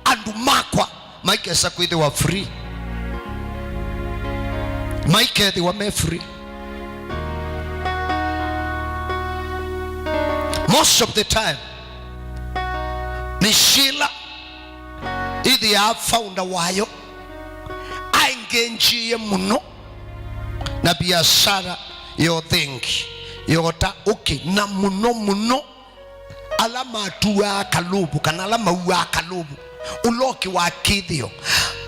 andũ makwa maikesa kwĩthĩwa free. Maikethĩwa me free. Most of the time, mĩsyĩ ĩla ĩthĩaa founder wayo aengengie mũno na biashara ya ũthengi, ya ũta ũkĩ, na mũno mũno ala matuaa kalũvũ, kana ala mauaa kalũvũ, ũla ũkĩ wa kĩthĩo.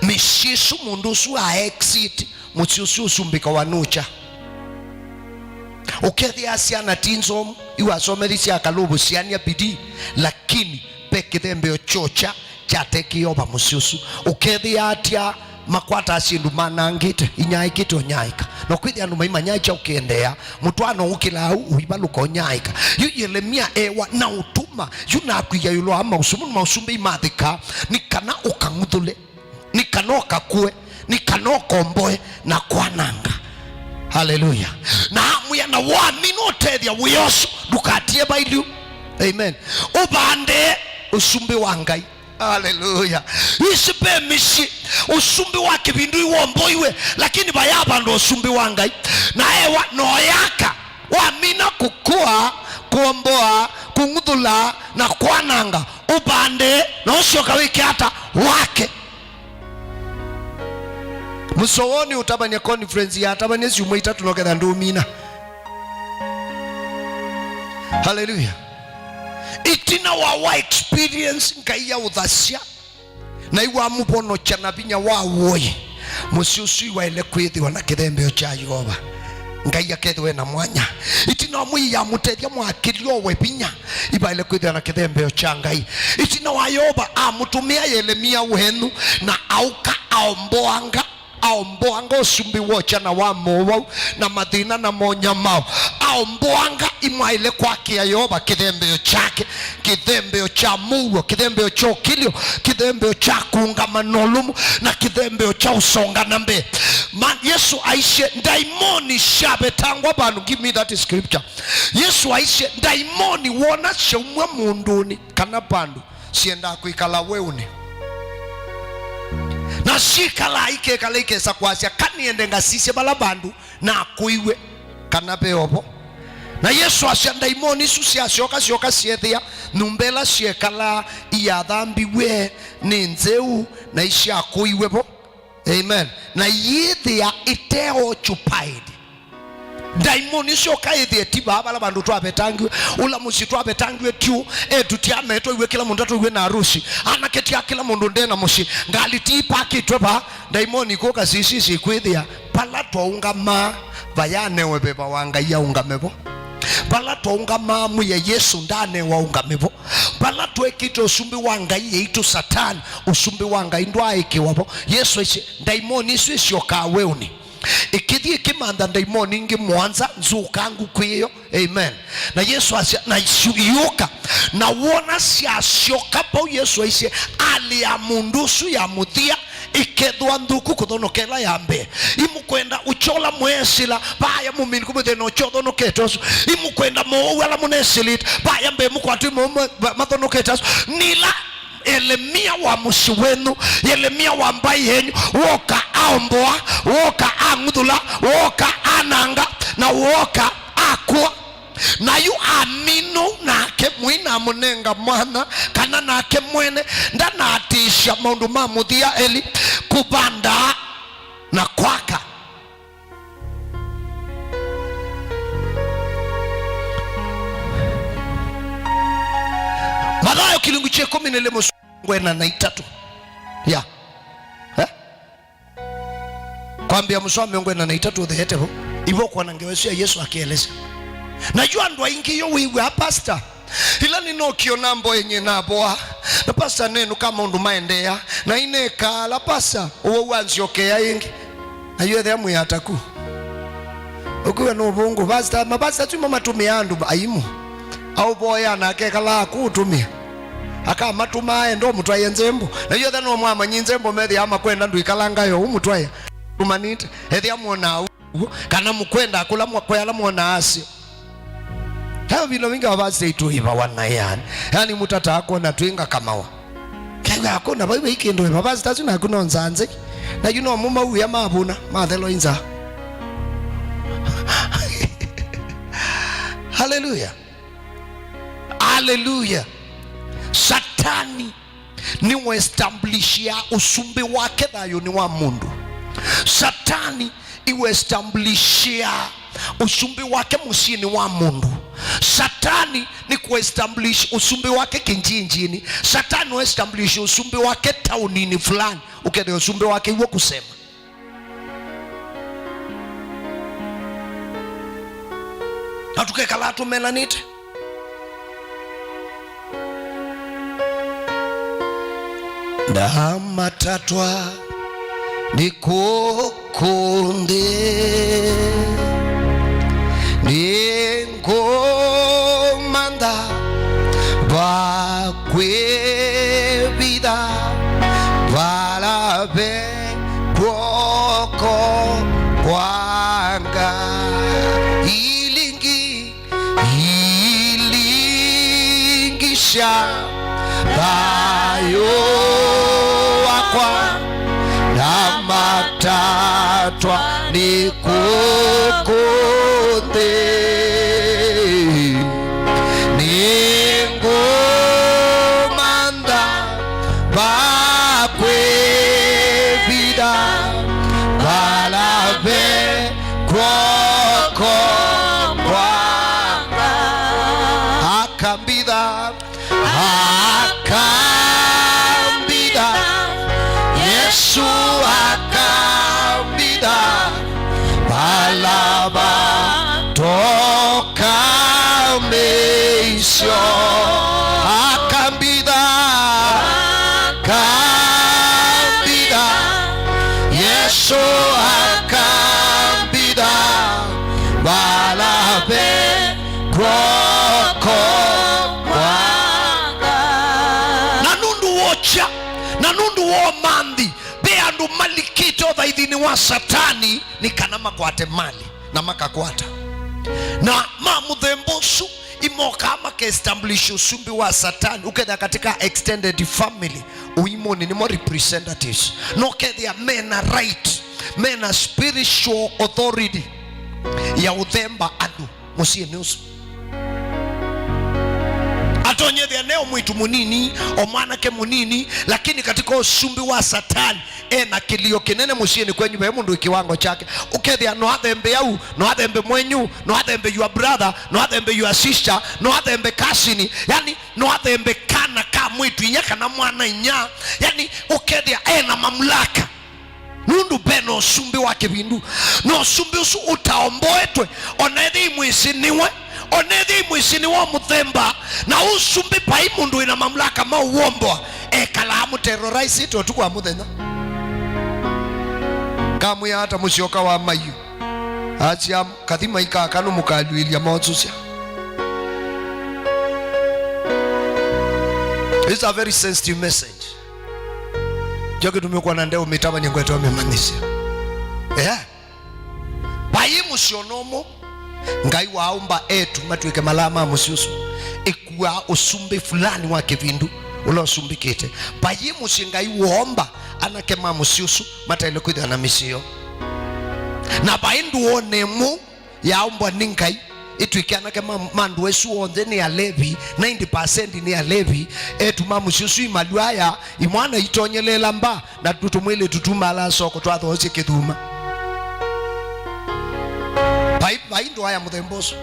Mĩsyĩ ĩsu mũndũ ũsu a exit, mũsyĩ ũsu ũsumbĩkawa nũkya. Ũkethĩa syana ti nzomu, iwasomethisya kalũvũ syania bidii, lakini ve kĩthembeo kyokya kyatekĩova mũsyĩ ũsu. Ũkethĩa atya makwataa syĩndũ manangĩte, inyaĩkĩte ũnyaĩka. Na kwĩthĩa andũ maimanya kyaũ kĩendeea, mũtwaano ũkĩlaa u ũivalũka ũnyaĩka. Yu Yelemia ewa na ũtuma, yu nakwia ĩũlũ wa maũsumbĩ, maũsumbĩ imathĩkaa, nĩ kana ũkang'uthũle, nĩ kana ũkakũe, nĩ kana ũkomboe na kwananga. Haleluya. Na amwĩa, na wamina ũtethya wĩa ũsu, ndũkatie vailyũ. Amen. Ũvande ũsumbĩ wa Ngai. Haleluya. Isi ve mĩsyĩ, ũsumbĩ wa kĩvindu iwomboiwe, lakini vayavandwa ũsumbĩ wa Ngai. Na ewa noyaka, wamina kũkũa, kũomboa, kũng'uthũla, na kwananga, ũvande, na ũsyoka wĩke ata? Wake. Mũsowoni ũtavany'a conference ya atavany'a syumwa itatũ noketha ndũmina. Haleluya. Ĩtina wa wa experience Ngai ya ũthasya, na iwamũvonokya na vinya wa woi, mũsyĩ ũsu iwaĩle kwĩthĩwa na kĩthembeo kya Yeova. Ngai akethĩwe na mwanya. Ĩtina wa mwĩĩ yamũtethya mwakĩlyo we vinya, ivaĩle kwĩthĩwa na kĩthembeo kya Ngai. Ĩtina wa Yeova amũtũmĩa Yelemia wenyu, na aũka aomboanga aomboanga ũsumbĩ wokya na wa mowau na mathĩna na monyamao. Aomboanga imwaĩle kwakĩa Yeova kĩthembeo kyake, kĩthembeo kya mũuo, kĩthembeo kya ũkĩlyo, kĩthembeo kya kũũngama na ũlũmu, na kĩthembeo kya ũsonga na mbee. Man, Yesũ aisye ndaimoni syavetangwa vandũ. Give me that scripture. Yesũ aisye ndaimoni wona syaumw'a mũndũnĩ kana vandũ, syendaa kwĩkala weũnĩ. Na syikalaa ikekala ikesa kwasya, ka nĩende ngasisye vala vandũ nakũiwe kana ve o vo. Na Yesũ asya ndaimoni isu syasyoka, syoka syeethĩa nyũmba ĩla syekalaa iyathambiw'e nĩ nzeu na isyakũiwe vo. Amen. Na yĩthĩa ĩte occupied. Ndaimoni ĩsu ũkaĩthĩe ti vaa vala vandũ twavetangiwe, ũla mũsyĩ twavetangiwe tiũ, etu ti ametwaiwe kĩla mũndũ atwaiwe na arusi, anake ti a kĩla mũndũ nde na mũsyĩ, ngalĩ ti ipakĩtwe vaa. Ndaimoni kũka sisisi kwĩthĩa vala twaũngamaa vayanewe veva wa Ngai aũngame vo. Vala twaũngamaa mwĩe Yesũ ndanewa aũngame vo. Vala twekĩte ũsumbĩ wa Ngai yaitũ Satani, ũsumbĩ wa Ngai ndwaaĩkĩwa vo. Yesũ aisye ndaimoni ĩsu ĩsyokaa weũnĩ. Ĩkĩthi ĩkĩmantha ndaimoni ingĩ mũonza nzũkangu kwĩyo. Amen. Na Yesũ asya, na isu iũka. Na wona syasyoka vau, Yesũ aisye, alĩ ya mũndũ ũsu ya mũthia ĩkethwa nthũku kũthonoka ĩla ya mbee. Imũkwenda ũkyola mweesĩla, vaya mũmini kũmũthĩna ũkyothonokete ũsu. Imũkwenda mowau ala mũnesĩlĩte, vaya mbee mũkwatĩ mowau ma-, ma-, mathonokete asu. Nĩla Yelemia wa mũsyĩ wenyu, Yelemia wa mbaĩ yenyu, woka aomboa, woka ang'uthũla, woka ananga, na woka akũa. Na yu amina nake mwĩnamũnenga mwanya, kana nake mwene ndanaatĩĩsya maũndũ ma mũthia elĩ, kũvanda na kwaka. Mathayo kĩlungu kya ĩkũmi na ĩlĩ mũsoa wa mĩongo ĩna na itatũ. Ya. Eh? Kwambĩa mũsoa wa mĩongo ĩna na itatũ ũtheete vo. Ivo ũkwona ngewa ĩsu ya Yesũ akĩelesya. Na yu andũ aingĩ yo wĩw'aa, "Pastor, ĩla nĩnookie ona mboenye navoa. Na pastor nenũka maũndũ maendeea. Na ineka ala pastor, ũwau wanzyokeea ĩngĩ." Na yu ethĩa mwĩ ataku. Ũkwĩw'a nĩ ũvũngũ. Pastor, mapastor asu mamatũmĩaa andũ aimũ. Aũvoya na akekala akũũtũmĩa. Akamatũmaa enda ũmũtwaĩe nzembo. Na yu ethĩa no mwamanyi nzembo methĩaa makwenda ndũikalanga yo ũmũtwaĩa. Tũmanĩte. Ethĩa mwonaa ũu. Kana mũkwenda kũla mwa-, kwĩ ala mwonaa aseo. He vilo vingi mavasita itũĩvawa na yani. Yani mũtataa kwona twĩ ngakamawa. Kew'a akũna vai vai kĩndũ ĩva. Mavasita asu naku no nzanzĩ. Na yu no mũmauĩa mavũna, mathelwa inza. Haleluya. Haleluya. Satani nĩwũestablishĩa ũsumbĩ wake thayũnĩ wa mũndũ. Satani nĩwũestablishĩa ũsumbĩ wake mũsyĩnĩ wa mũndũ. Satani nĩkũestablish ũsumbĩ wake kĩnjinjinĩ. Satani nĩwũestablish ũsumbĩ wake taũninĩ fulani, ũkethĩa ũsumbĩ wake iw'o kũsema. Na tũkekala tũmelanĩte. Ndamatatwa nĩ kũkũ nthĩ, nĩngũmantha va kwĩvitha, vala ve kw'oko kwa Ngai. Ilingi, ilingisha thayũ wakwa, na matatwa nĩ kũkũ nthĩ. Nĩngũmantha va kwĩvitha, vala ve kw'oko kwa Ngai. Akambitha, akambitha, Yesũ akambitha, vala vatoka mĩisyo. Akambitha, akambitha, Yesũ akambitha, vala ve kw'oko kwa Ngai. Na nũndũ wokya, na nũndũ wa ũmanthi, ve andũ malikĩte ũthaithinĩ wa Satani nĩ kana makwate mali, na makakwata. Na ma mũthemba ũsu imokaa makaestablish ũsumbĩ wa Satani, ũkethĩa katika extended family, ũimũnĩ nĩmo representatives. Na ũkethĩa mena right, mena spiritual authority ya ũthemba andũ mũsyĩnĩ ũsu. Atonyethĩa ne o mwĩtu mũnini, o mwanake mũnini, lakini katika ũsumbĩ wa Satani, ena kĩlio kĩnene mũsyĩnĩ kwenyu, ve mũndũ wĩ kĩwango kyake. Ũkethĩa no athembe au, no athembe mwenyu, no athembe your brother, no athembe your sister, no athembe cousin, yani, no athembe kana ka mwĩtu inya kana mwana inya, yani, ũkethĩa ena mamlaka. Nũndũ ve na ũsumbĩ wa kĩvindu, na ũsumbĩ ũsu ũtaomboetwe, ona ethĩwa imwĩsĩ nĩwe, ona ethĩwa imwĩsĩ nĩwe mũthemba, na ũsumbĩ vai mũndũ wĩna mamlaka ma ũwomboa, ekalaa mũterrorizĩte ũtukũ wa mũthenya. Ngamwĩa ata mũsyoka wa maiũ, asya kathi maikaka nũmũkalwĩlya mosũsya. It's a very sensitive message. Kyo kĩtumi ũkwona nde ũmĩtavany'a ngwete ũmĩmanyĩsya. Yeah. Vai mũsyĩ ona ũmwe Ngai waaũmba etu matw'ĩke malaa ma mũsyĩ ũsu. Ĩkuaa ũsumbĩ fulani wa kĩvindu ũla ũsumbĩkĩte. Vai mũsyĩ Ngai woomba anake ma mũsyĩ ũsu mataĩle kwĩthĩwa na mĩsyĩ yoo. Na vai ndũone ĩmwe yaũmbwa nĩ Ngai, ĩtw'ĩke anake ma, ma andũ asu onthe nĩ alevi, ninety percent nĩ alevi, etu ma mũsyĩ ũsu imalwaya, imwana itonyeleela mba, na tũtũmwĩlĩ tũtumaalaa soko twathoosye kĩthuma. Vai, vai ndũa ya mũthemba ũsu.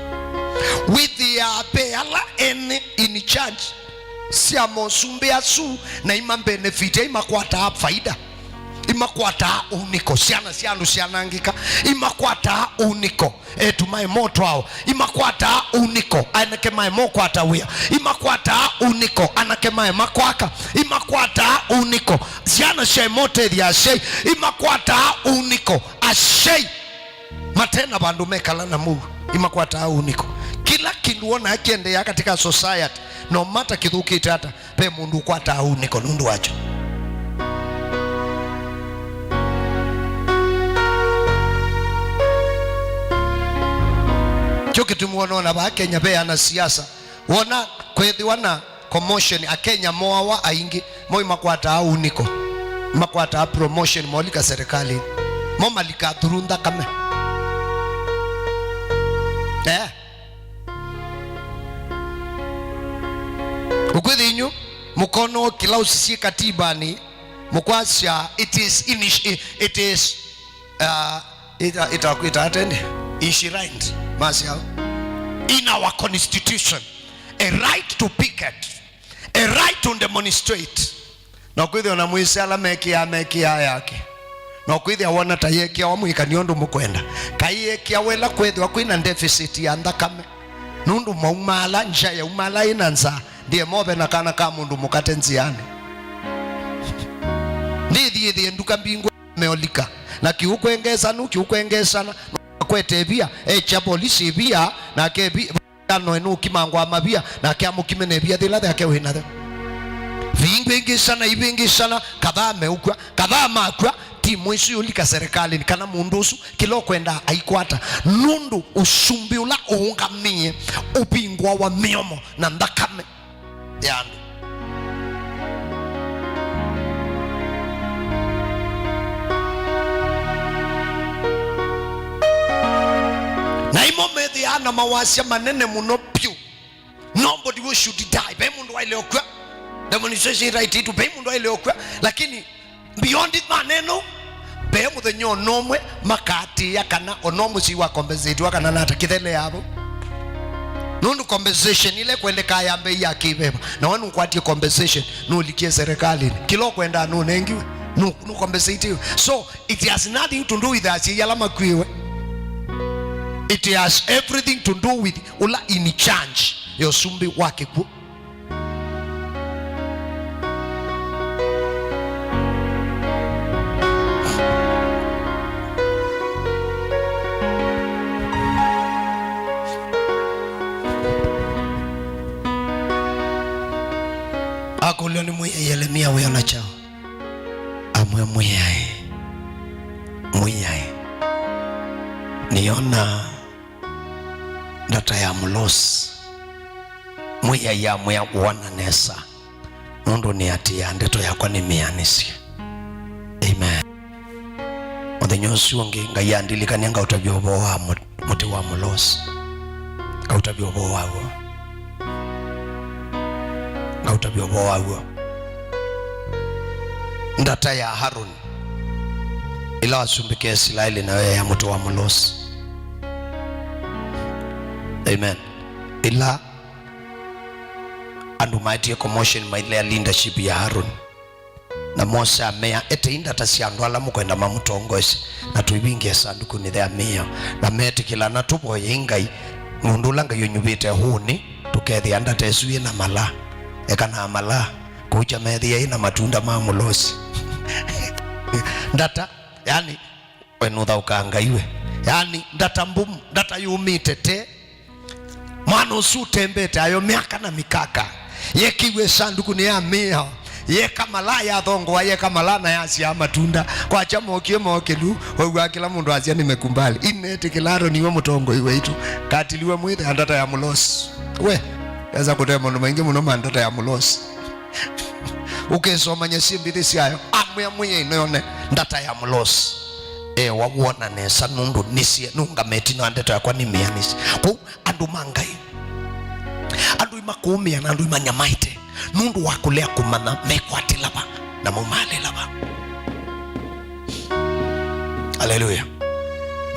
Wĩthĩaa ve ala ene in charge. sya mosumbĩ asu, na imambenefiti, imakwataa faida, imakwataa unĩko. Syana sya andũ syanangĩka imakwataa unĩko. Eĩtu maema ũtwawa imakwataa unĩko. Anake maema ũkwata wĩa imakwataa unĩko. Anake maema kwaka imakwataa unĩko. Syana syaema ũtethya asyai imakwataa unĩko. Asyai mate na vandũ mekala na mũuo imakwataa unĩko. Kĩla kĩndũ wonaa kĩendeea katika society, no matter kĩthũkĩte ata, ve mũndũ ũkwataa unĩko nũndũ wakyo. Kyo kĩtumi wonona vaa Kenya ve ana siasa, wona kwĩthĩwa na commotion, Akenya moawa aingĩ, mo imakwataa unĩko, imakwataa promotion, molika serikalini, mo malika through nthakame. Eh? Ũkwĩthĩ inyu mũkono kĩla ũsisie katibani, mũkwasya it is, initi-, it is, uh, ita, ita, ita atende, enshrined, masya, in our constitution, a right to picket, a right to demonstrate. Na kwĩthĩwa na mwĩsĩ ala mekĩaa, mekĩaa yake. Na kwĩthĩa wona ta yekĩawa mwĩkani ũndũ mũkwenda. Kaĩ yekĩawa ĩla kwĩthĩwa kwĩna deficit ya nthakame. Nũndũ maumaala, nzĩa yaumaala ĩna nzaa, ndĩe move na kana ka mũndũ mũkate nzĩanĩ. Ndĩthiĩthĩe nduka mbingwa meolika. Na kĩu kwengesanu, kĩu kwengesana, akwete ĩvia, ekya polisi ĩvia, nake ĩvi-, ano ĩnũkimangwa mavia, nake amũkime na ĩvia thĩla yake wĩ nayo. Vingĩngĩsana, ivĩngĩsana, kadhaa meũkw'a, kadhaa makw'a, timu ĩsu yũlika serikalini, kana mũndũ ũsu kĩla ũkwendaa aikwata, nũndũ ũsumbĩ ũla ũũngamĩe ũvingũawa mĩomo na nthakame ya andũ. Na imo methĩaa na mawasya manene mũno vyũ. Nobody who should die. Ve mũndũ waĩle ũkw'a. Demonstration right itu, ve mũndũ waĩle ũkw'a. Lakini beyond maneno, ve mũthenya ona ũmwe makaatĩĩa kana ona mũsyĩ wa compensate wa kana nata kĩthele yavo. Nũndũ compensation ĩla ĩkwendekaa ya mbei ya kĩveva, na we nũkwatie compensation, nũlikie serikalini. Kĩla ũkwendaa nũnengiwe, nũ-, nũcompensatiwe. So, it has nothing to do with asyai ala makw'ĩĩwe. It has everything to do with ũla in charge ya ũsumbĩ wa kĩkw'ũ. Akũlw'a nĩ Mwĩai Yelemia wĩona kyaũ? Amwĩa, Mwĩai, Mwĩai, nĩona ndata ya mũlosi. Mwĩai amwĩa, wona nesa, nũndũ nĩatĩĩa ndeto yakwa nĩmĩanĩsye. Amen. Mũthenya ũsu ũngĩ, Ngai andilikany'a ngaũtavya ũvoo wa mũ-, mũtĩ wa mũlosi. Ngaũtavya ũvoo waw'o. Ngaũtavya ũvoo waw'o. Ndata ya Haruni, ĩla wasumbĩkie Isilaeli, nayo ya mũtĩ wa mũlosi. Amen. Ĩla andũ maetie commotion mailea leadership ya Haruni, na Mose amea, etei ndata sya andũ ala mũkwenda mamũtongoesye, na tũivingĩe sandukunĩ ya mĩao. Na meetĩkĩla, na tũvoyei Ngai, mũndũ ũla Ngai ũnyuvĩte ũnĩ, tũkethĩa ndata ĩsu yĩna malaa. Ekanaa malaa, kũkya meethĩa ĩna matunda ma mũlosi. Ndata, yani, we nũthaũkaa Ngai we. Yani, ndata mbumu, ndata yũmĩte te. Mwana ũsu ũtembete ayo myaka na mikaka. Yekĩiwe sandukunĩ ya mĩao. Yeka malaa, yathongoa, yeka malaa na yasyaa matunda. Kwakya mokie mookĩlu, waw'aa kĩla mũndũ asya, "Nimekumbali." Inetĩkĩla Aroni we mũtongoi waitũ. Katiliwe mwĩthĩa ndata ya mũlosi. We, esa kũtee maũndũ maingĩ mũno ma ndata ya mũlosi. Ũkĩsomany'a syĩ mbĩthĩ syayo, amwĩa Mwĩai nĩone ndata ya mũlosi. Ewa wona nesa nũndũ nĩsie nũngamĩe ĩtina wa ndeto yakwa nĩmĩanĩsye. Kwoou andũ ma Ngai, andũ imakũũmĩa na andũ imanyamaĩte nũndũ wa kũlea kũmanya mekwatĩla va na maumaalĩla va. Aleluya.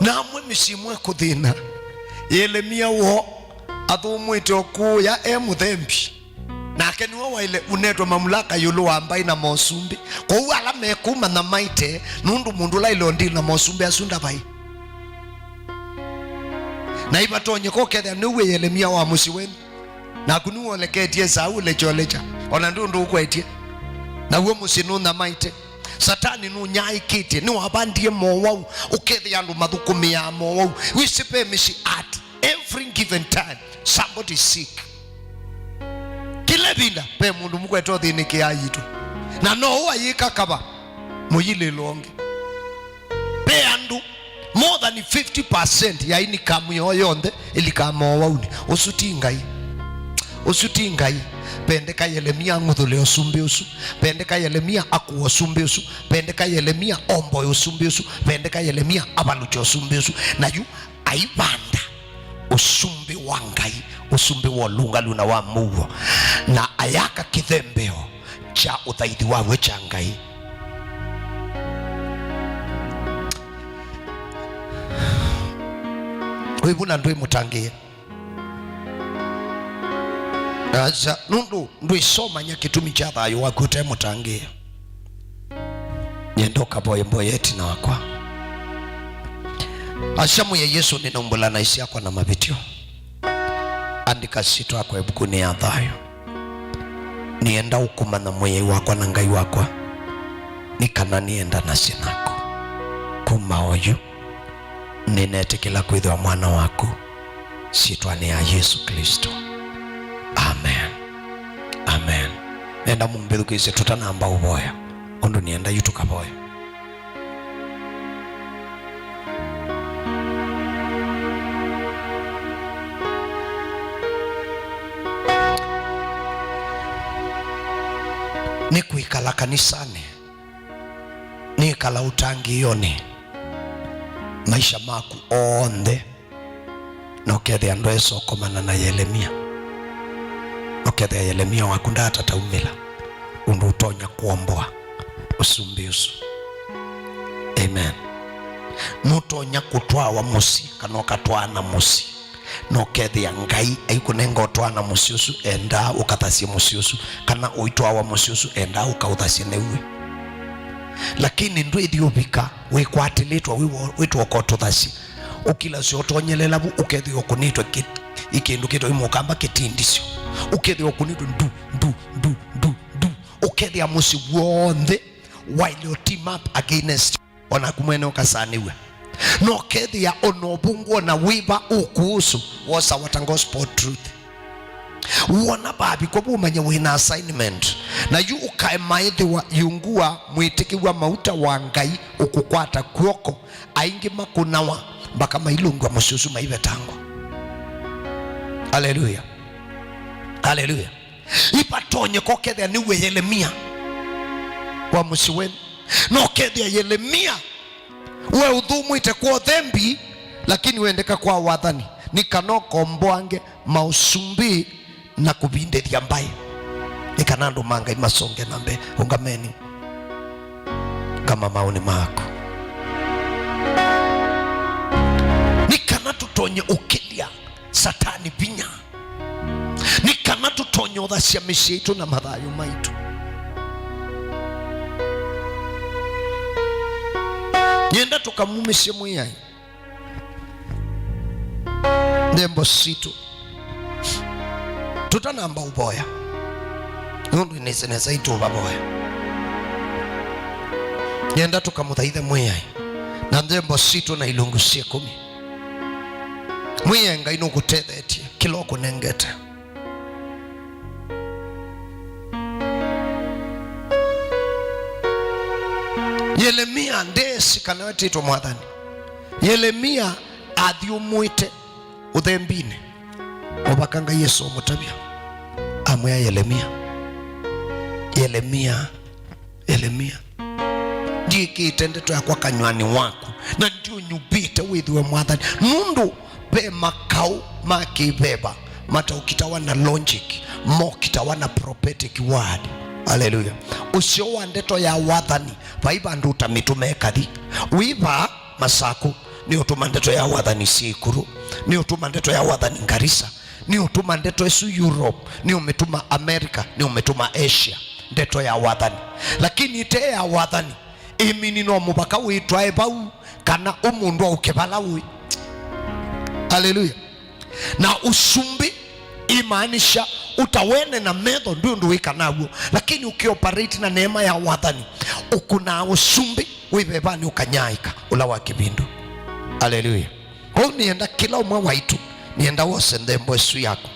Na amwe mĩsyĩ mwe kũthĩna. Yelemia woo athũmwĩte o kũũya e mũthembi. Nake nĩwe waĩle ũnetwe mamulaka ĩũlũ wa mbaĩ na mosumbĩ. Kwoou ala mekũmanya maite, nũndũ mũndũ ũla aĩle ũndĩla na mosumbĩ asu ndavaĩ. Na ivatonyeka ũkethĩa nĩu wĩ Yelemia wa mũsyĩ wenyu. Naku nĩwoleketye saa ũlekyolekya, o na ndũndũ ũkwetye. Naw'o mũsyĩ nũnyamaĩte. Satani nũnyaĩĩkĩtye, nĩwavandie mowau, ũkethĩa andũ mathũkũmĩaa mowau. Wĩsĩ ve mĩsyĩ at every given time, somebody is sick. Kĩla ĩvinda, ve mũndũ mũkwete ũthĩnĩkĩaa yitũ. Na no ũayĩka kava, mũyilĩlo ũngĩ. Ve andũ, more than fifty percent ya income yoo yonthe ĩlikaa mowaunĩ. Ũsu ti Ngai. Ũsu ti Ngai. Vendeka Yelemia ang'uthũle ũsumbĩ ũsu. Vendeka Yelemia akũe ũsumbĩ ũsu. Vendeka Yelemia omboe ũsumbĩ ũsu. Vendeka Yelemia avalũkye ũsumbĩ ũsu. Na yu aivanda ũsumbĩ wa Ngai, ũsumbĩ wa ũlũngalu na wa mũuo, na ayaka kĩthembeo kya ũthaithi wa w'o kya Ngai. Wĩvu na ndwĩ mũtangĩĩe. Aca, nũndũ ndwĩsomanya kĩtumi kya thayũ waku ũte mũtangĩĩe. Nyenda ũkavoye mboya ĩtina wakwa. Aca, Mwĩai Yesũ, nĩnaumbũla naĩ syakwa na mavĩtyo. Andĩka syĩtwa yakwa ĩvukunĩ ya thayũ. Nĩenda ũkũmanya Mwĩai wakwa na Ngai wakwa, nĩ kana nĩendanasye naku. Kuma oyu, nĩnetĩkĩla kwĩthĩwa mwana waku, syĩtwanĩ ya Yesũ Klĩsto. Amen. Amen. Nenda mũmbĩthukĩĩsye tũtanamba ũvoya, ũndũ nĩenda yu tũkavoya. Nĩ kwĩkala kanisanĩ, nĩkala ũtangĩĩonĩ maisha maku onthe, na ũkethĩa ndwesa ũkomana na Yelemia, na ũkethĩa Yelemia waku ndaatataumĩla ũndũ ũtonya kũomboa ũsumbĩ ũsu. Amen. Nũtonya kũtwawa mũsyĩ, kana ũkatwaana mũsyĩ, na ũkethĩa Ngai aikũnenga ũtwaana mũsyĩ ũsu, endaa ũkathasye mũsyĩ ũsu, kana ũitwawa mũsyĩ ũsu, endaa ũkaũthasye nĩw'e. Lakini ndwĩthi ũvika wĩkwatĩlĩtwe wĩ wo-, wĩtwoka ũtũthasye. Ũkilasya ũtonyelela vu, ũkethĩa ũkũnĩtwe kĩ-, ĩ kĩndũ kĩtwa ĩ mũkamba kĩtindisyo. Ũkethĩa ũkũnĩtwe ndu, ndu, ndu, ndu, ndu. Ũkethĩa mũsyĩ w'onthe waĩle ũ team up against. O naku mwene ũkasanĩw'a. Na ũkethĩa o na ũvũngũ o na wĩva ũkũũsũ, wosa what a gospel truth. Wona vavikwa vu ũmanye wĩ na assignment. Na yu ũkaema ĩthĩwa ĩungu wa mwĩtĩkĩw'a mauta wa Ngai ũkũkwata kw'oko, aingĩ makũnawa mbaka mailũngw'a mũsyĩ ũsu maivetangwa. Aleluya. Aleluya. Ivatonyeka ũkethĩa nĩw'e Yelemia wa mũsyĩ wenyu. Na ũkethĩa Yelemia we ũthũmwĩte kwa ũthembi, lakini wendeka kwa wathani, nĩ kana ũkomboange maũsumbĩ na kũvindĩthya mbaĩ. Nĩ kana andũ ma Ngai masonge na mbee. Ũngameni. Ngama maũnĩ maku. Nĩ kana tũtonye ũkĩlya Satani vinya. Nĩ kana tũtonye ũthasya mĩsyĩ itũ na mathayũ maitũ. Nyenda tũkamumĩsye Mwĩai nthembo sitũ. Tũtanamba ũvoya, nũndũ nĩsĩ nesa itũ ũvavoya. Nyenda tũkamũthaithe Mwĩai na nthembo sitũ na ilungu sya ĩkũmi. Mwĩe Ngai nũkũtethetye kĩla ũkũnengete. Yelemia ndeesĩ kana etĩtwe mwathani. Yelemia athyũmũĩte ũthembinĩ, mũvaka Ngai Yesũ ũmũtavya, amwĩa Yelemia, Yelemia, Yelemia, ndiĩkĩĩte ndeto yakwa kanyw'anĩ waku, na ndiũnyuvĩte wĩthĩwe mwathani, nũndũ ve makaũ ma kĩveva mataũkitawa na logic, mokitawa na prophetic word. Aleluya! Ũseo wa ndeto ya wathani, vai vandũ ũtamĩtũme kathi. Wĩva Masaku, nĩ ũtũma ndeto ya wathani syĩ Ikuru, nĩ ũtũma ndeto ya wathani Ngarisa, Nĩũtũma ndeto ĩsu Europe, nĩũmĩtũma America, nĩũmĩtũma Asia, ndeto ya wathani. Lakini ĩte ya wathani, ĩmini no mũvaka wĩtwae vau, kana ũmũndũ aũke vala ũĩ. Haleluya. Na ũsumbĩ imaanisha ũtawene na metho ndwĩ ũndũ wĩka naw'o, lakini ũkĩoperate na neema ya wathani, ũkũnaa ũsumbĩ wĩ vevanĩ ũkanyaĩka ũla wa kĩvindu. Haleluya. Kwoou nĩenda kĩla ũmwe waitũ, nĩenda wose nthembo ĩsu yaku,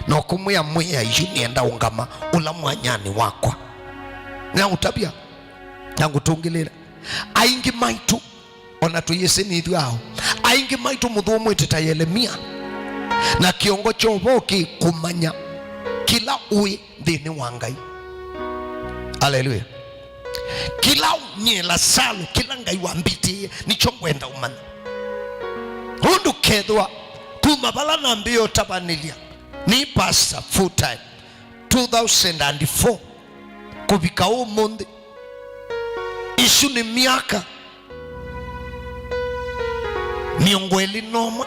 na ũkũmwĩa Mwĩai, yu nĩenda ũngama ũla mwanyanĩ wakwa. Nĩnaũtavya na ngũtũngĩlĩĩla. Aingĩ maitũ, o na tũyĩsĩ nĩ ithyĩ aũ, aingĩ maitũ mũthũmwĩte ta Yelemia, na kĩongo kya ũvoo kĩ kũmanya kĩla ũĩ nthĩnĩ wa Ngai. Haleluya. Kĩla nyie Lasalo, kĩla Ngai wambĩtĩie, nĩkyo ngwenda ũmanya. Ũndũ kethĩwa kuma vala nambĩĩe ũtavanĩlya, nĩ pastor full time, two thousand and four kũvika ũmũnthĩ, isu nĩ myaka mĩongo ĩlĩ na ũmwe.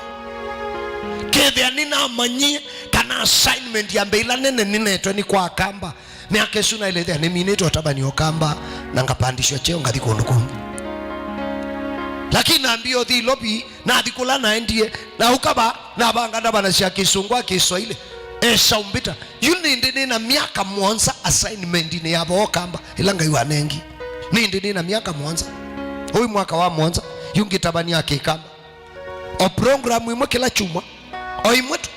Kethĩa nĩnamanyie kana assignment ya mbee ĩla nene nĩnetwe nĩ kwa Akamba, myaka ĩsu naĩle ĩthĩa nĩminĩte ũtavany'a Ũkamba na ngapandishwa cheo ngathi kũndũ kũngĩ. Lakini nambie ũthi Ilovi, nathi kũla naendie, na ũkava navanga ndavana sya Kĩsũngũ a Kĩswaili. Esa ũmbĩta. Yu nĩndĩ nĩ na myaka mũonza assignment-inĩ ya vaa Ũkamba ĩla Ngai wanengie. Nĩndĩ nĩ na myaka mũonza. Ũyu mwaka wa mũonza, yu ngĩtavany'a Kĩkamba. O program ĩmwe kĩla kyumwa, o ĩmwe tu.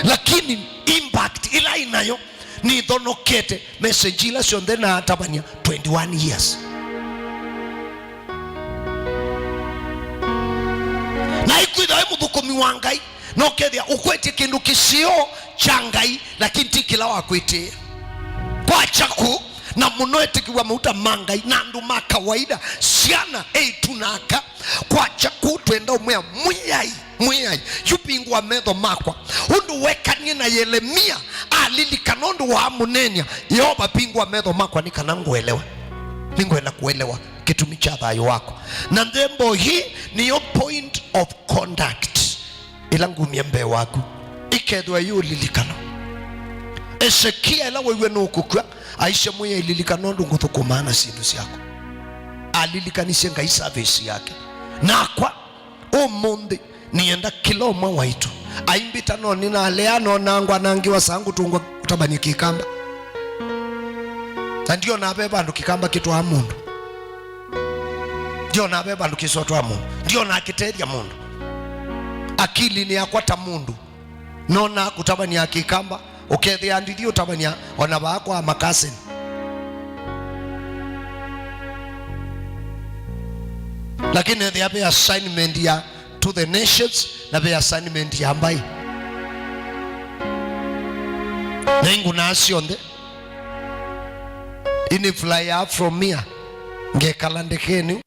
Lakini impact ĩla ĩnayo nĩthonokete message ila syonthe natavany'a twenty-one years. Na ikwĩtha wĩ mũthũkũmi wa Ngai, na ũkethĩa ũkwetye kĩndũ kĩseo kya Ngai, lakini ti kĩla wakwĩtĩĩa. Kwakya kũ, na mũno etĩkĩw'a mauta ma Ngai, na andũ ma kawaida, syana, eĩtu na aka, kwakya kũ twenda ũmwĩa, Mwĩai, Mwĩai, yu vingũa metho makwa. Ũndũ wekanie na Yelemia, alilikana ũndũ waamũneenea, Yeova, vingũa metho makwa nĩ kana ngũelewe. Nĩngwenda kũelewa kĩtumi kya thayũ wakwa. Na nthembo hii nĩyo point of conduct ĩla ngumya mbee waku, ĩkethĩwa ĩyũlilikana. Esekia ĩla waiw'e nũkũkw'a, aisye, Mwĩai, lilikana ũndũ ngũthũkũmaa na syĩndũ syaku. Alilikanisye Ngai service yake. Nakwa, ũmũnthĩ, nĩenda kĩla ũmwe waitũ aimbĩta, no nĩnalea, no nangwa, nangĩwa saa ngũtũngwa kũtavany'a Kĩkamba. Na ndiona ve vandũ Kĩkamba kĩtwaa mũndũ. Ndiona ve vandũ kĩsotwaa mũndũ. Ndiona akĩtethya mũndũ. Akilinĩ yakwa ta mũndũ, nona kũtavany'a Kĩkamba, ũkethĩa ndithi ũtavany'a o na vaa kwa makasini. Lakini ethĩa ve assignment ya To the Nations na ve assignment ya mbaĩ. Na ingũnaa syonthe. Ini fly up from here, ngekala ndekenĩ,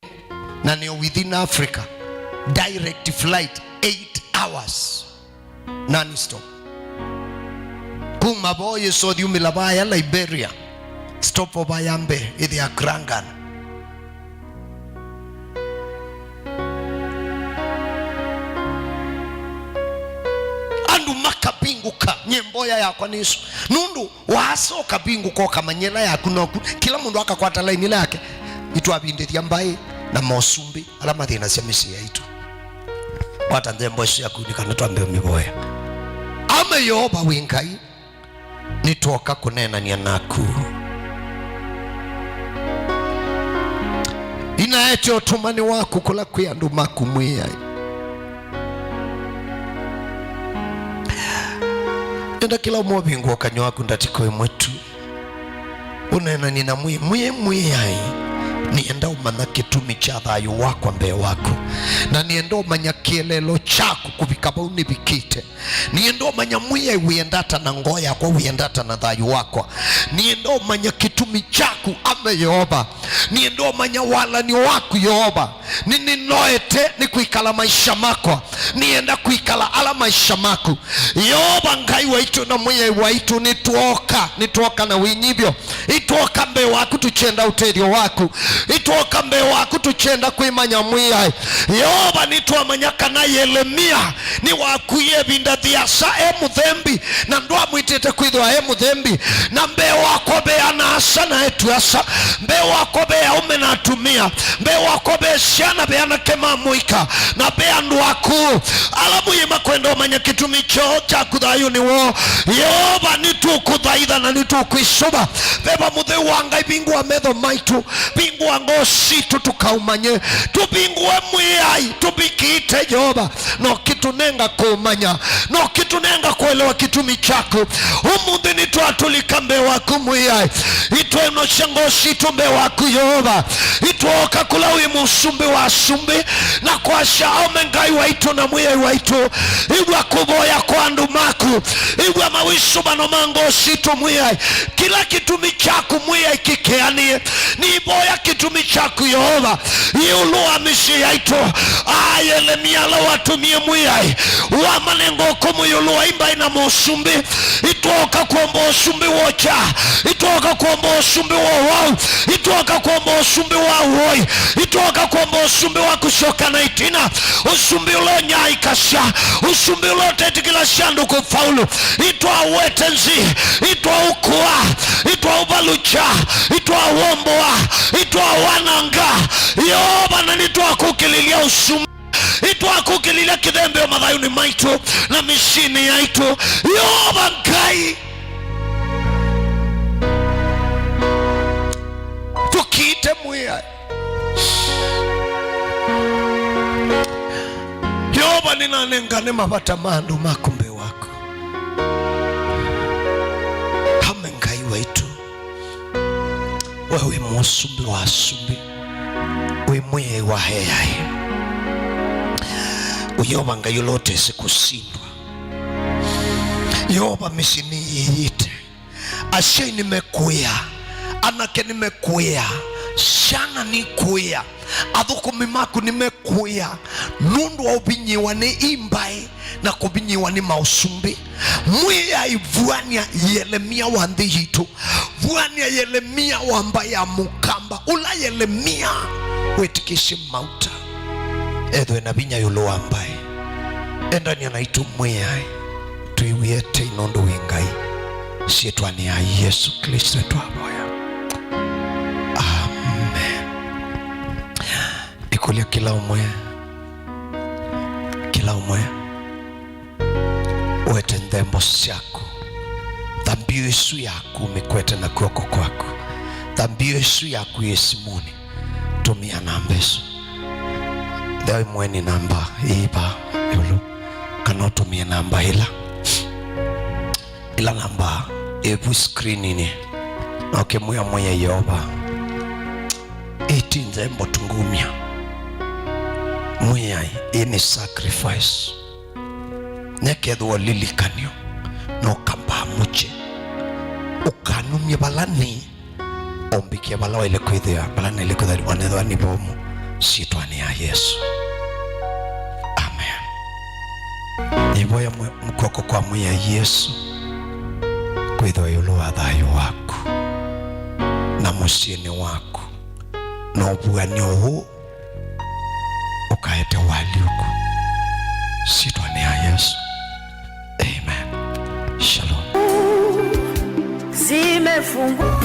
na nĩ within Africa, direct flight, eight hours, non-stop. Kuma vo yĩsothi umĩla vaya Liberia, stopover ya mbee ĩthĩa Krangan. Andũ makavingũka, nyie mboya yakwa nĩ ĩsu. Nũndũ waasa ũkavingũka ũkamanya ĩla yaku noku, kĩla mũndũ akakwata laini ĩla yake, nĩtwavindĩthya mbaĩ na mosumbĩ ala mathĩnasya mĩsyĩ yaitũ. Kwata nthembo ĩsu yaku nĩ kana twambe ũmĩvoya. Ame Yeova wĩ Ngai, nĩtwoka kũneenany'a naku. Inaete ũtũmani waku kũla kwĩ andũ maku, Mwĩai. Enda kĩla ũmwe ũvingũa kanyw'a waku ndatĩko ĩmwe tu. Ũneenany'e na Mwĩai, Mwĩai, Mwĩai, nĩenda ũmanya kĩtumi kya thayũ wakwa mbee waku, na nĩenda ũmanya kĩeleelo kyaku kũvika vau nĩvikĩte. Nĩenda ũmanya Mwĩai wĩenda ata na ngoo yakwa, wĩenda ata na thayũ wakwa. Nĩenda ũmanya kĩtumi kyaku, ame Yeova. Nĩenda ũmanya walany'o waku, Yeova. Nĩnĩnoete nĩ kwĩkala maisha makwa. Nĩenda kwĩkala ala maisha maku. Yeova Ngai waitũ na Mwĩai waitũ, nĩtwoka, nĩtwoka na wĩnyivyo. Itwoka mbee waku tũkyenda ũtethyo waku. Nĩtwooka mbee waku tũkyenda kwĩmanya Mwĩai. Yeova, nĩtwamanya kana Yelemia nĩwakuie ĩvinda yĩasa e mũthembi, na ndwamwĩtĩte kwĩthĩwa e mũthembi. Na mbee wakwa ve ana-a-asa na eĩtu-a-asa, mbee wakwa ve aũme na atumĩa, mbee wakwa ve syana, ve anake ma mũika, na ve andũ akũũ ala Mwĩai makwenda ũmanya kĩtumi kyoo kyaku thayũnĩ woo. Yeova, nĩtũkũthaitha na nĩtũkwĩsũva. Veva mũtheu wa Ngai, vingũa metho maitũ, vingũa ngoo sitũ tũkaũmanye. Tũvingũe Mwĩai, tũvikĩĩte Yeova, na ũkĩtũnenga kũũmanya, na ũkĩtũnenga kũelewa kĩtumi kyaku. Ũmũnthĩ nĩtwatũlika mbee waku Mwĩai, itwĩnũsya ngoo sitũ mbee waku Yeova. Itwooka kũla wĩ Mũsumbĩ wa asumbĩ, na kwasya, aũme, Ngai waitũ na Mwĩai waitũ, ĩw'a kũvoya kwa andũ maku, ĩw'a mawĩsũvano ma ngoo sitũ Mwĩai. Kĩla kĩtumi kyaku Mwĩai kĩkeanĩe. Nĩvoya kĩtumi kyaku Yeova ĩũlũ wa mĩsyĩ yaitũ. Aa, Yelemia ala watũmie Mwĩai, wamanenga ũkũmũ ĩũlũ wa imbaĩ na mũsumbĩ. Itwooka kwomba ũsumbĩ wa ũkya. Itwooka kwomba ũsumbĩ wa ũwau. Itwooka kwomba ũsumbĩ wa ũoi. Itwooka kwomba ũsumbĩ wa kũsyoka na ĩtina. Ũsumbĩ ũla ũnyaĩĩkasya. Ũsumbĩ ũla ũtetĩkĩlasya andũ kũfaulu. Itwaũete nzĩ. Itwaũkũa. Itwaũvalũkya. Itwaũomboa. Itwaũananga. Yeova, na nĩtwakũkĩlĩlya ũsumbĩ. Nĩtwakũkĩlĩlya kĩthembeo mathayũnĩ maitũ na mĩsyĩnĩ yaitũ. Yeova Ngai, tũkĩĩte Mwĩai. Yeova, nĩnanengane mavata ma andũ maku mbee waku. Aũme, Ngai waitũ, we wĩ Mũsumbĩ wa asumbĩ, wĩ Mwĩai wa eaĩ. Yeova Ngai ũla ũtesĩ kũsindwa. Yeova, mĩsyĩ nĩyĩyĩte. Asyai nĩmekũĩa, anake nĩmekũĩa, syana nikũĩa, athũkũmi maku nĩmekũĩa nũndũ wa ũvinyĩĩwa nĩ imbaĩ na kũvinyĩĩwa nĩ maũsumbĩ. Mwĩai, vuany'a Yelemia wa nthĩ yitũ. Vuany'a Yelemia wa mbaĩ ya Mũkamba, ũla Yelemia wĩtĩkĩsye mauta ethwe na vinya ĩũlũ wa mbaĩ. Endany'a naitũ Mwĩai, twĩw'ĩe tei nũndũ wĩ Ngai. Syĩtwanĩ ya Yesũ Klĩsto twavoya. Amen. Nĩkũlya kĩla ũmwe, kĩla ũmwe ũete nthembo syaku. Thambio ĩsu yaku ũmĩkwete na kw'oko kwaku. Thambio ĩsu yaku yĩ simũnĩ. Tũmĩa namba ĩsu. Ethĩwa wĩ mũeni namba ĩĩ vaa ĩũlũ, kana ũtũmĩe namba ĩla. Ĩla namba ĩvu screeninĩ, na ũkĩmwĩa Mwĩai Yeova, ĩĩ ti nzembo tũngumya. Mwĩai, ĩĩ nĩ sacrifice. Nekethĩwa ũlilikanyo, na ũkambaa mũkyĩ, ũkanumye vala nĩ, ũmbĩkĩe vala waĩle kwĩthĩa, vala naĩle kwĩthĩa, onethĩwa nĩ vomu, syĩtwanĩ ya Yesũ. Amen. Nĩvoya mwe-, kw'oko kwa Mwĩai Yesũ kwĩthĩwa ĩũlũ wa thayũ waku, na mũsyĩnĩ waku, na ũvuan'yo ũũ ũkaete ũalyũku. Syĩtwanĩ ya Yesũ. Amen. Shalom. Zimefungwa.